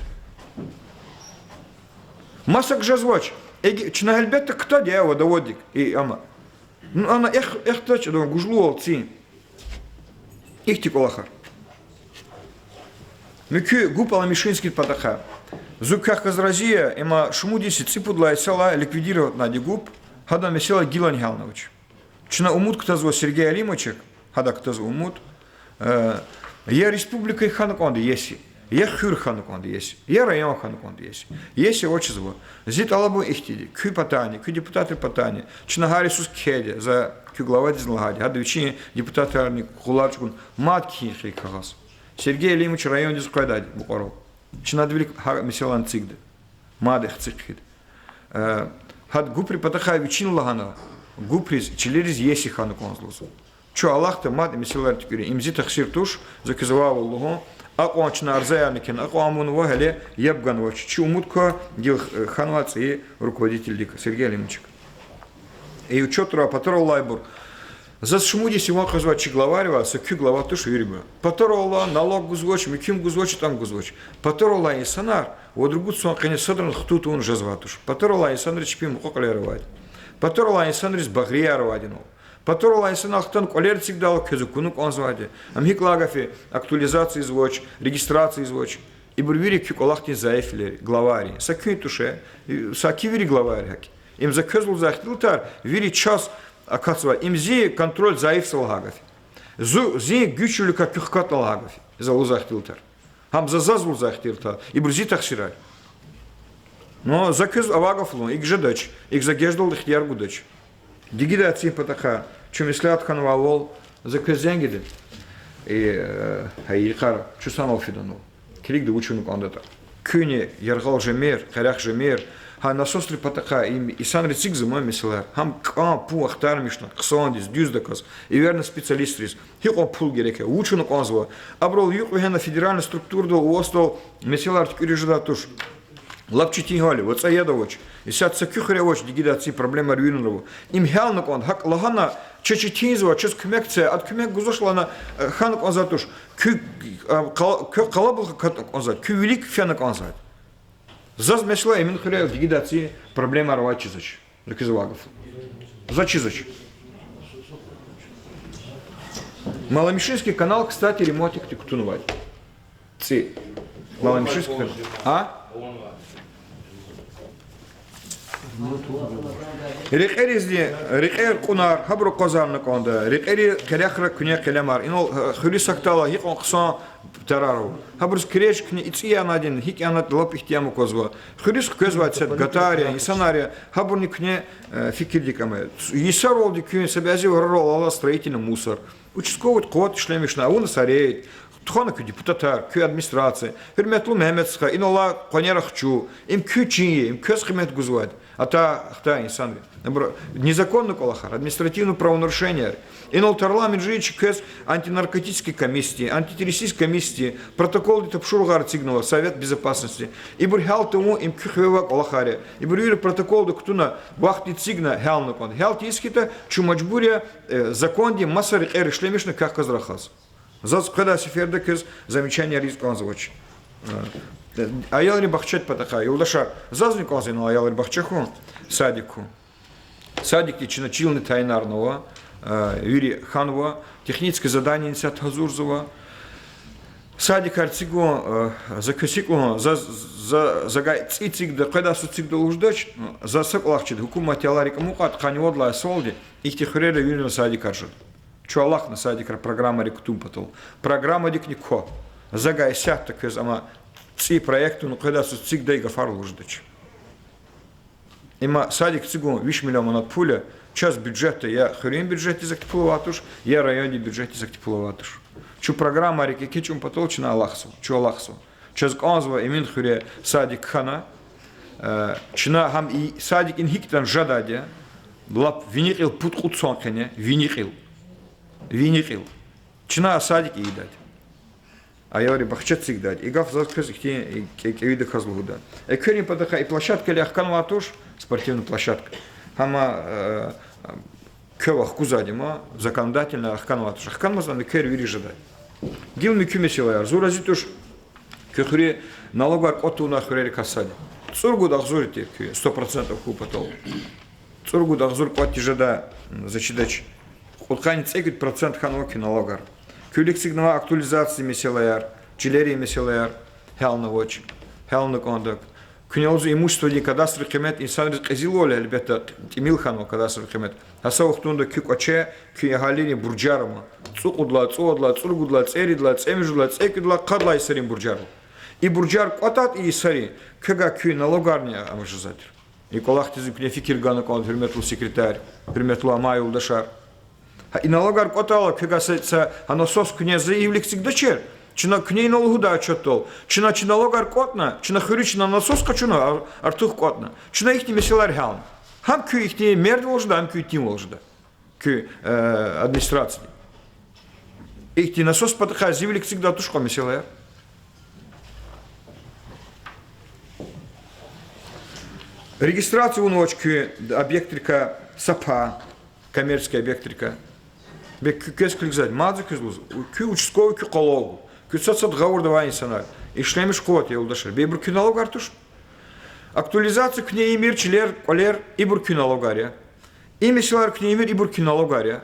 МасакӀа жезвач. Эги-, чна гьелбетда кутада я водоводик, и, ама. Ну, ана эх-, эхдач, адан гужлувал цин. Ихьтин кӀвалахар. Муькуь ГУП Алан-Мишинский патахъай. Зун квехъ галаз рази я, има шумуд йис я цӀипуд лагьай йисалай ликвидировать авунайди ГУП, гьадан месэла гилани гьялнавач. Чна умуд кутазва Сергей Алимовичак, гьадак кутазва умуд, э, я республика хьана кӀанда иеси, я хуьр хьана кӀанда иеси, я район хьана кӀанда иеси. Иеси авачизва. Зи тӀалабун ихьтинди: куь патани, куь депутатрин патани, чна гьар йисуз кхьейди, за куь главадизни лагьайди, гьада вичин депутатрини къулай чӀугун мад кхьин хьи кагъаз. Сергей Алимович райондиз къведайди мукьварал. Чна ада вилик гьа месэлани эцигда. Мад эциг хьида. Э, гьада ГУПрин патахъай вичин лагьана, ГУПриз, чилериз иеси хьана кӀанзава лугьузва. Чун алахъда мад месэлаяр туькӀуьрин, им зи тахсир туш, за квез вавал лугьун, акьван чна арзаярни кхьена, акьван авунва, гьеле яб ганвач. Чи умуд ква гила, э, хьанвай цӀийи руководительдик, Сергей Алимовичак. И учётрай патараллайбур. Заз шумуд йис я ван къвезвай чи главайривай, са куь глава туш, вириба. Патараллай налог гузвач, муькуьм гузвач, атӀам гузвач. Патараллай инсанар вад-ругуд йисан къене садрани хтун тавуна жезвай туш. Патараллай инсанриз чпин мукьва-кьилияр авайди. Патараллай инсанриз багърияр авайди инал. Патараллай инсанар хтана кӀвалер эцигдайла квез акуна кӀанзавайди. Ам гьикӀ лагьай гаф я, актуализация ийизвач, регистрация ийизвач. Ибур вири куь кӀвалахдин зайифвилер я, главайрин. Са куьн туше, саки вири главайри гьакӀ. Им за квез лугьузвай ихтилатар, вири чаз акатзавай, им зи контроль зайифзава лагьай гаф я. Зу, зи гуьч виликай куьн хкатна лагьай гаф я, за лугьузвай ихтилатар. Гьам за заз лугьузвай ихтилатар, ибур зи тахсирар. Ну, за квез авай гаф лугьун, икӀ жедач, икӀ за геждалди ихтияр гудач. Дигидай цин патахъай чун меслят хьанвайвал, за квез зенг ийида. И, э, гьа йикъара чун санал фиданва. Килигда вуч авуна кӀандатӀа. Куьнни яргъал жемир, къерех жемир. Гьа насосрин патахъай им инсанри эцигзама месэлаяр. Гьам кӀан-пун ахтармишна, хъсандиз, дуьздаказ, эверна специалистриз. Гьикьван пул герек я, вуч авуна кӀанзава. Абурал юкьва гьена федеральный структурадал, УФСИН-дал месэлаяр туькӀуьриз жедай туш. Лап четин гьал я, вацӀа яд авач. Исятда са куь хуьре авач дигидай цин проблемаяр виринра ава. Им гьялна кӀанда, гьакӀ лагьана, чаз четинзава, чаз куьмек це, ада куьмек гузвач лагьана, э, хьана кӀанзавай туш. Куь, э, къала-, куь къалабулух акатна кӀанзавайди, куь вилик фена кӀанзавайди. Заз месела Эмин хуьре дигидай цин проблемаяр авай чизвач. Рикиз вакъиф. За чизвач. Маломишинский канал, кстати, ремонтдикди кутунвайди. ЦӀи. Маломишинский канал. А? Рекьеризни, рекьер кьунар, гьабуру акъвазарна кӀанда. Рекьери къерехра куьне къелемар. Инал, э, хуьруьз сактала гьикьван хъсан тарар ава. Гьабуруз крежкни ицӀи янадин, гьикӀ янад лап игьтиям аквазва. Хуьруьз хквезвай цет гатар я, инсанар я, гьабурни куьне, э, фикирдик ама. Йисаралди куьн са бязи варарал ала строительный мусор. Участковыйди къуват ишлемишна, авуна са рейд. Тухвана куь депутатар, куь администрация. Гьуьрметлу Мегьамед стха, инал алай къванер ахчу. Им куь чин я, им квез къимет гузвайди. Атай, хтай инсанри. Абур незаконный кӀвалахар, административный правонарушенияяр. Инал тарлам жи чи квез антинаркотический комиссия, антитеррористический комиссия, протоколдин тапшуругъар эцигнава, Совет Безопасности. Ибур гьял тавун, им куь хиве авай кӀвалахар я. Ибур вири протоколда кутуна, вахтунда эцигна, гьялна кӀанда. Гьял тийиз хьайитӀа, чун мажбур я, э, закондин маса рекьер ишлемишна квехъ галаз рахаз. Заз къведай сеферда квез замечанияр ийиз кӀанзавач. Э, аялрин бахчадин патахъай, юлдашар, зазни кӀанзава инал аялрин бахча хьун, садик хьун. Садикди чна чилни тайинарнава, э, вири хьанва, техническое задание исятда гьазурзава. Садикар эцигун, э, за квез гьикӀ лугьун, за, за, за гьа цӀи эцигда, къведай йисуз эцигда лугьуз жедач, за са кӀвалах чида, гьукуматдилай рикӀ амукьайтӀа, къанни вад лагьай йисалди ихьтин хуьрера вирина садикар жеда. Чун алахъна садикра программайрик кутун патал. Программадикни ква. За гьа исятда квез ама цӀи проект авуна, къведай йисуз эцигда, и гафар лугьуз жедач. Има садик эцигун виш миллион манат пул я, чаз бюджетда, я хуьруьн бюджетдиз ахьтин пул авай туш, я райондин бюджетдиз ахьтин пул авай туш. Чун программайрик экечӀун патал чна алахъзава, чун алахъзава. Чаз кӀанзава Эмин хуьре садик хьана, э, чна гьам и садик ина гьикӀ ятӀани жедайди я, лап вини кьил пуд-кьуд йисан къене, вини кьил. Вини кьил. Чна а садик ийидайди. Аялрин бахча эцигдайди. И гаф заз квез ихьтин кӀе-, кӀевидаказ лугьуда. Экверин патахъай и площадкаяр хканвай туш, спортивный площадка. Гьама, э, квев ахквазвайди ма, законодательно хканвай туш. Хканмаз ана эквер вири жедай. Гила муькуь месэлаяр. Зун рази туш, куь хуьре налогар кӀватӀ тавунвай хуьрерикай сад я. ЦӀуругуд агъзур тир куь, сто процентов хьун патал. ЦӀуругуд агъзур кӀватӀ тежедай, м, за чидач. Кьудкъанни цӀекӀуьд процент хьанва куь налогар. Куь вилик эцигнавай актуализациядин месэлаяр, чилерин месэлаяр гьялнавач. Гьялна кӀанда. Куьне лугьузва имуществодин кадастровый къимет инсанриз кьезилвал, гьелбетда, тӀимил хьанва кадастровый къимет. Гьа са вахтунда куь кӀваче, куь агьалийрин буржар ама. ЦӀукьудла, цӀувадла, цӀуругудла, цӀеридла, цӀемуьжудла, цӀекӀуьдла, къадлай йисарин буржар ала. И буржар кӀватӀайтӀа, и йисари, куьгай куь налогар аваз жезвайди. И кӀвалахдиз куьне фикир гана кӀанда, гьуьрметлу секретарь, гьуьрметлу амай юлдашар. Гьа и налогар кӀватӀайла, куьгай са, са гьа насос куьне за вилик эцигдачир. Чна куьне инал лугьудай отчётдал. Чна чи налогар кӀватӀна, чна хуьруьз чна насос къачуна, ар-, артух кӀватӀна. Чна ихьтин месэлаяр гьялна. Гьам куь ихьтин мердвал жеда, гьам куь итимвал жеда. Куь, э, администрацияди. Ихьтин насос патахъай зи вилик эцигдай туш кьван месэлаяр. Регистрация авунвач куь объектрикай, са пай, коммерческий объектрикай. Бес куь-, квез килигзавайди, мад за квез лугьуз, куь участковый, куь къвалав гуз, куь сад-сад гъавурда авай инсанар, ишлемиш къуват я, юлдашар, бес ибур куь налогар туш. Актуализация куьне ийимир, чилер, кӀвалер, ибур куь налогар я. И месэлаяр куьне ийимир, ибур куь налогар я.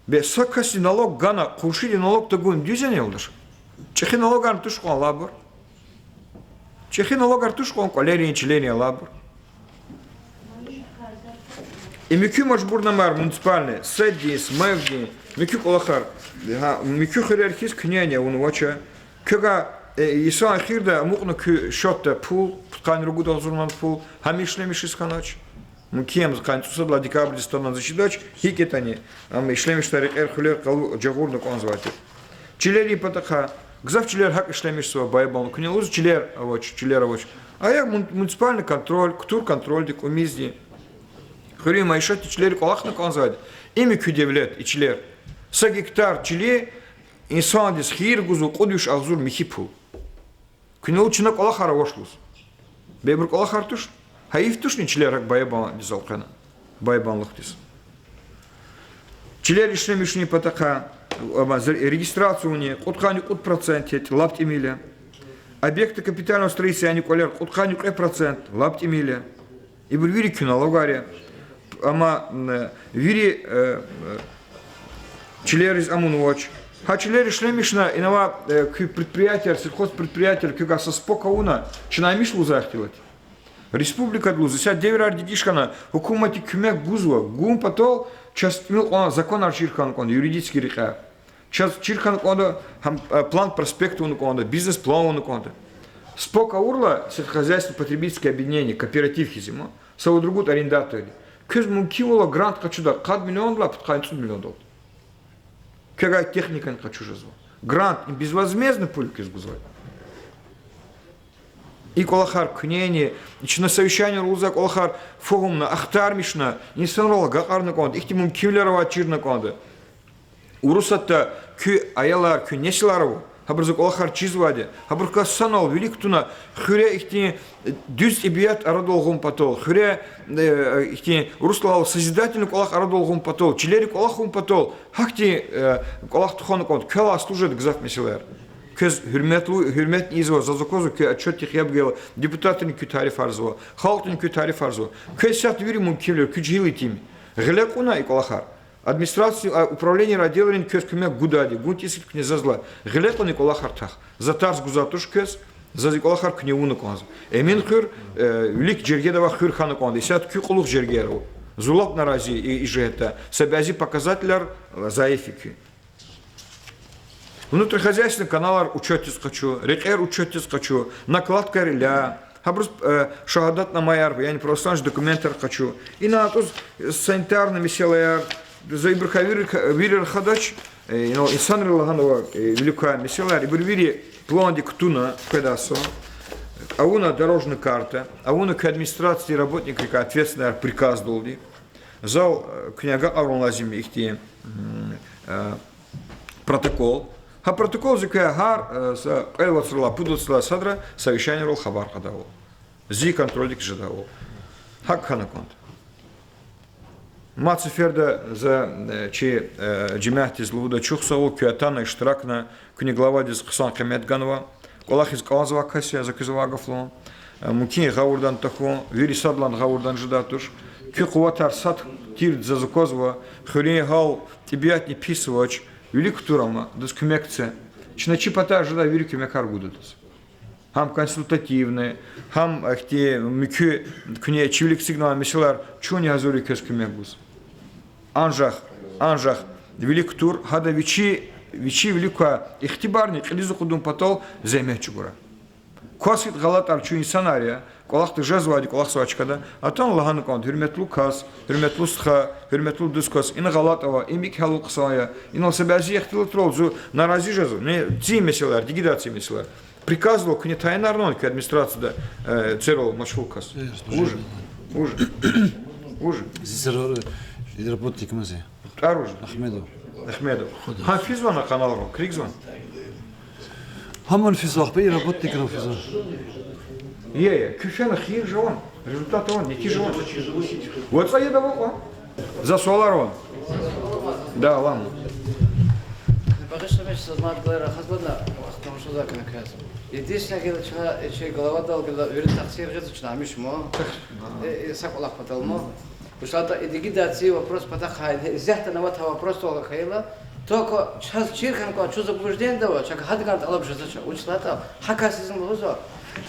Бес са касди налог гана, къуншиди налог тагун дуьз яни, юлдаш? ЧӀехи налогар туш кьван алайбур. ЧӀехи налогар туш кьван кӀвалерин, чилерин алайбур. И муькуь мажбурнамаяр муниципальный, СЭДдин, СМЭФдин, муькуь кӀвалахар, гьа, муькуь хуьрер хьиз куьне авунвач. Квевай, э, йисан эхирда амукьна куь счётда пул, пудкъанни ругуд агъзур ман пул, гьам ишлемишиз хьанач. Мумкин я, къанни цӀусад лагьай декабрдиз атана за чидач, гьикӀ ятӀани, амма ишлемишдай рекьер-хуьлер къалу жагъурна кӀанзавайди тир. Чилерин патахъай, гзаф чилер гьакӀ ишлемишзава, баябан, куьне лугьуз чилер авач, чилер авач. А я мун-, муниципальный контроль, кутур контрольдик, кӀумизди. Хуьруьн майишатдин чилерин кӀвалахна кӀанзавайди. Им я куь девлет, и чилер. Са гектар чили инсандиз хийир гузва кьуд виш агъзур михьи пул. Куьне лугьуз чна кӀвалахар авач лугьуз. Бес ибур кӀвалахар туш. Гьайиф тушни чилер гьакӀ баябандиз элкъвена, баябанлухдиз. Чилер ишлемишунин патахъай, амма, регистрация авуни кьудкъанни кьуд процент я, лап тӀимил я. Объекты капитального строительства, яни кӀвалер, кьудкъанни кьве процент, лап тӀимил я. Ибур вири куь налогар я. Амма, м, вири, э, э, чилериз амунвач. Гьа чилер ишлемишна, инал авай, э, куь предприятияр, сельхозпредприятияр квевай са СПОК авуна, чна амиш лугьузвай ихтилат. Республикада лугьуз, исятда девирар дегиш хьана, гьукуматди куьмек гузва, гун патал чаз тӀимил кьван законар чир хьана кӀанда, юридический рекьяй. Чаз чир хьана кӀанда, гьам, э, план-проспект авуна кӀанда, бизнес-план авуна кӀанда. СПОК авурла, сельскохозяйственное потребительское объединение, кооператив хьиз я ма, са вад-ругуд арендаторди. Квез мумкинвал ава грант къачуда къад миллиондилай пудкъанни цӀуд миллиондал. Квевай техникани къачуз жезва. Грант, им безвозмездно пул я квез гузвай. И кӀвалахар куьнени, чна совещаниеяр лугьузвай кӀвалахар фагьумна, ахтармишна, инсанрал агакьарна кӀанда, ихьтин мумкинвилер авай чирна кӀанда. Урусатда куь аялар, куь несилар ава, гьабуруз а кӀвалахар чизвайди, гьабурукай санал вилик туна, хуьре ихьтин дуьз тӀебиат арадал гъун патал, хуьре, э, ихьтин урус лагьайла созидательный кӀвалах арадал гъун патал, чилери кӀвалах авун патал, гьахьтин, э, кӀвалах тухвана кӀанда, квелай служат гзаф месэлаяр. Квез гьуьрметлу, гьуьрметни ийизва, заз аквазва, куь отчётдихъ яб гайила, депутатрини куь тарифарзава, халкьдини куь тарифарзава. Квез исятда вири мумкинвилер, куь жегьил итим я. Гъиле кьуна и кӀвалахар. Администрация, а, управление, отделрини квез куьмек гудайди, гун тийиз куьне заз лагьай. Гъиле кьуна и кӀвалахар тах. За тарс гузвай туш квез, заз и кӀвалахар куьне авуна кӀанзава. Эмин хуьр, э, вилик жергеда авай хуьр хьана кӀанда. Исятда куь кьулухъ жергеяр ава. Зун лап нарази я и, и жигьетдай. Са бязи показателар, э, заиф я куь. Внутрихозяйственный каналар учётдиз къачу, рекьер учётдиз къачу, накладкаяр ила, гьабуруз, э, шагьадатнамаяр, яни православный документар къачу. Ина атӀуз санитарный месэлаяр, за ибурукай вири, вири рахадач, э, инал инсанри лагьанва, э, вилик квай месэлаяр, ибур вири пландик кутуна, къведай сан. Авуна дорожный карта, авуна куь администрациядин работникрикай ответственныйяр приказдалди. Зал, э, куьне агакьарун лазим я ихьтин, м, э, протокол. Гьа протоколдиз квез гьар, э, са кьвед вацралай, пуд вацралай садра совещанийрал хабар кьадайвал. Зи контрольдик жедайвал. ГьакӀ хьана кӀанда. Мад сеферда за, э, чи, э, жемятдиз лугьуда: чухсагъул, куьн атана, иштиракна, куьне главадиз хъсан къимет ганва. КӀвалахиз кӀанзавай кас я, за квез авай гаф лугьун. Э, мумкин я гъавурдан тахьун, вири садлан гъавурдан жедай туш. Куь къуватар сад тирди заз аквазва, хуьруьн гьал, тӀебиатни пис авач, вилик кутур ама, адаз куьмек це. Чна чи патай жедай вири куьмекар гуда адаз. Гьам консультативный, гьам ихьтин муькуь, куьне чивилик эцигнавай месэлаяр, чунни гьазур я квез куьмек гуз. Анжах, анжах вилик тур, гьада вичи, вичи вилик квай ихтибарни кьилиз акъудун патал зегьмет чӀугура. Кваз хьайитӀа гъалатӀар, чун инсанар я, кӀвалахда жезвайди кӀвалахзавай чкада, атана лагьана кӀанда: гьуьрметлу кас, гьуьрметлу стха, гьуьрметлу дуст кас, ина гъалатӀ ава, им икӀ гьялу хъсан я, инал са бязи ихтилатрал зун нарази жезва, не, цин месэлаяр, дигидай цин месэлаяр. Приказдал куьне тайинарнавани куь администрацияда, э, церал машгъул кас? Вуж? Вуж? Вуж? Зи церал, э, работникмази. ТӀвар вуж? Ахмедов. Ахмедов. Гьам физвани каналрал, килигзавани? Гьамни физва, ахпа и работникрани физва. Е, е, куь фена хийир жавани, результат авани, нетижа авани? ВацӀа еда вакьа? За суалар авани? Да, алама. Багъишламиш, заз мад галай рахаз ладна, вахт тамашзавай кана квез. Единственное, гила чна, э, чи главадал гила вири тахсир гъиз чна амишмо. Э, э, са кӀвалах патал ма. Вучиз лагьайтӀа и дигидай ци вопрос патахъай, исятда аватӀа вопросдал хьайила, только чаз чир хьана кӀанда, чун заблуждениеда ава, чак гьадакай тӀалаб жезвач. Вучиз лагьайтӀа гьа касдизни лугьузва,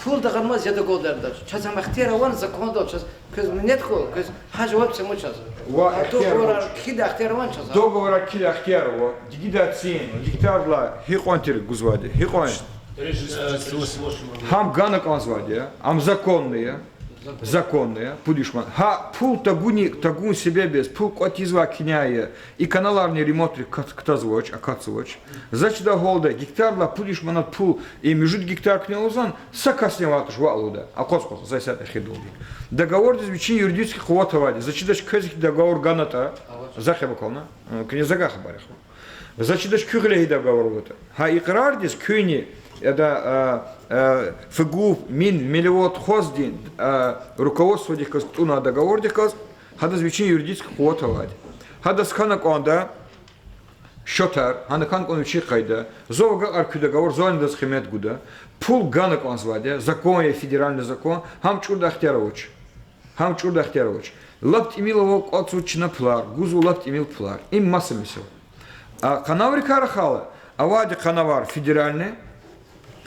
пул дагъанмаз яд агалдач. Чаз гьам ихтияр авани закондал, чаз, квез минет хьуй, квез гьа жаваб це ман чаз. Ва гьа ихтияр договорар ава. Кхьидай ихтияр авани чаз? Договорар кхьидай ихтияр ава. Дигидай цин гектардилай гьикьван тир гузвайди, гьикьван? Гьам гана кӀанзавайди я, ам законный я. Законный я, пуд виш манат. Гьа пул тагуни, тагун себеб яз, пул кӀватӀ ийизвай кинай я, и каналарни ремонтрик кат-, кутазвач, акатзавач. За чидай гьалда, гектардилай пуд виш манат пул, и муьжуьд гектар куьне лугьузвани, са касни авайди туш ваъ лугьуда. Акъваз-акъваз, за исятда эхирдалди. Договордиз вичин юридический къуват авайди. За чидач, квез ихьтин договор ганатӀа, за хеб акална, э, куьне за гвай хабар я хьи. За чидач, куь гъиле гьи договор аватӀа. Гьа икьрардиз куьнни, яда, а, а, ФГУП, Минмелиот, Хоздин, а, руководстводихъ галаз кутӀунвай договордихъ галаз, гьадаз вичин юридический къуват авайди. Гьадаз хьана кӀанда счётар, гьана хьана кӀанда вичин къайда, зав агакьарда куь договор, зани адаз къимет гуда, пул гана кӀанзавайди я, закон я, федеральный закон, гьам чӀурдай ихтияр авач. Гьам чӀурдай ихтияр авач. Лап тӀимил ава кӀватӀзава чна пулар, гузва лап тӀимил пулар. Им маса месэла. А каналрикай рахайла, авайди каналар федеральный,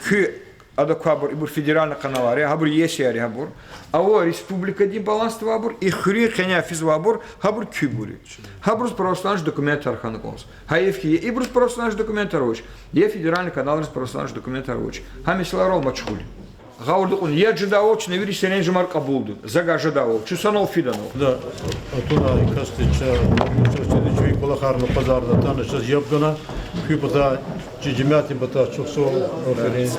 куь адакай абур, ибур федеральный каналар я, гьабур ЕС-яр я гьабур. Ава республикадин балансда авайбур, и хуьруьн къеняй физвайбур, гьабур куьбур я. Гьабуруз правоустанавидный документар хьана кӀанзава. Гьа еф-, я ибуруз правоустанавидный документар авач, я федеральный каналриз правоустанавидный документар авач. Гьа месэлайрал машгъул я. Гъавурда кьуна, яд жедайвал чна вири серенжемар кьабулда. За гвай жедайвал, чун санал фида анал. Да, атуна и касди ча, ча, ча, чуьн кӀвалахарни акъвазарна атана чаз яб гана, куь патай, чи жемятдин патай чухсагъул, аферин.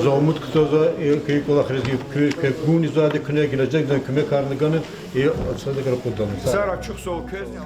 За умуд кутазва, и куь кӀвалахриз, куь, куь гунни зайди куьне гележегда куьмекарни гана, и садакара кьудана. Сара чухсагъул квезни.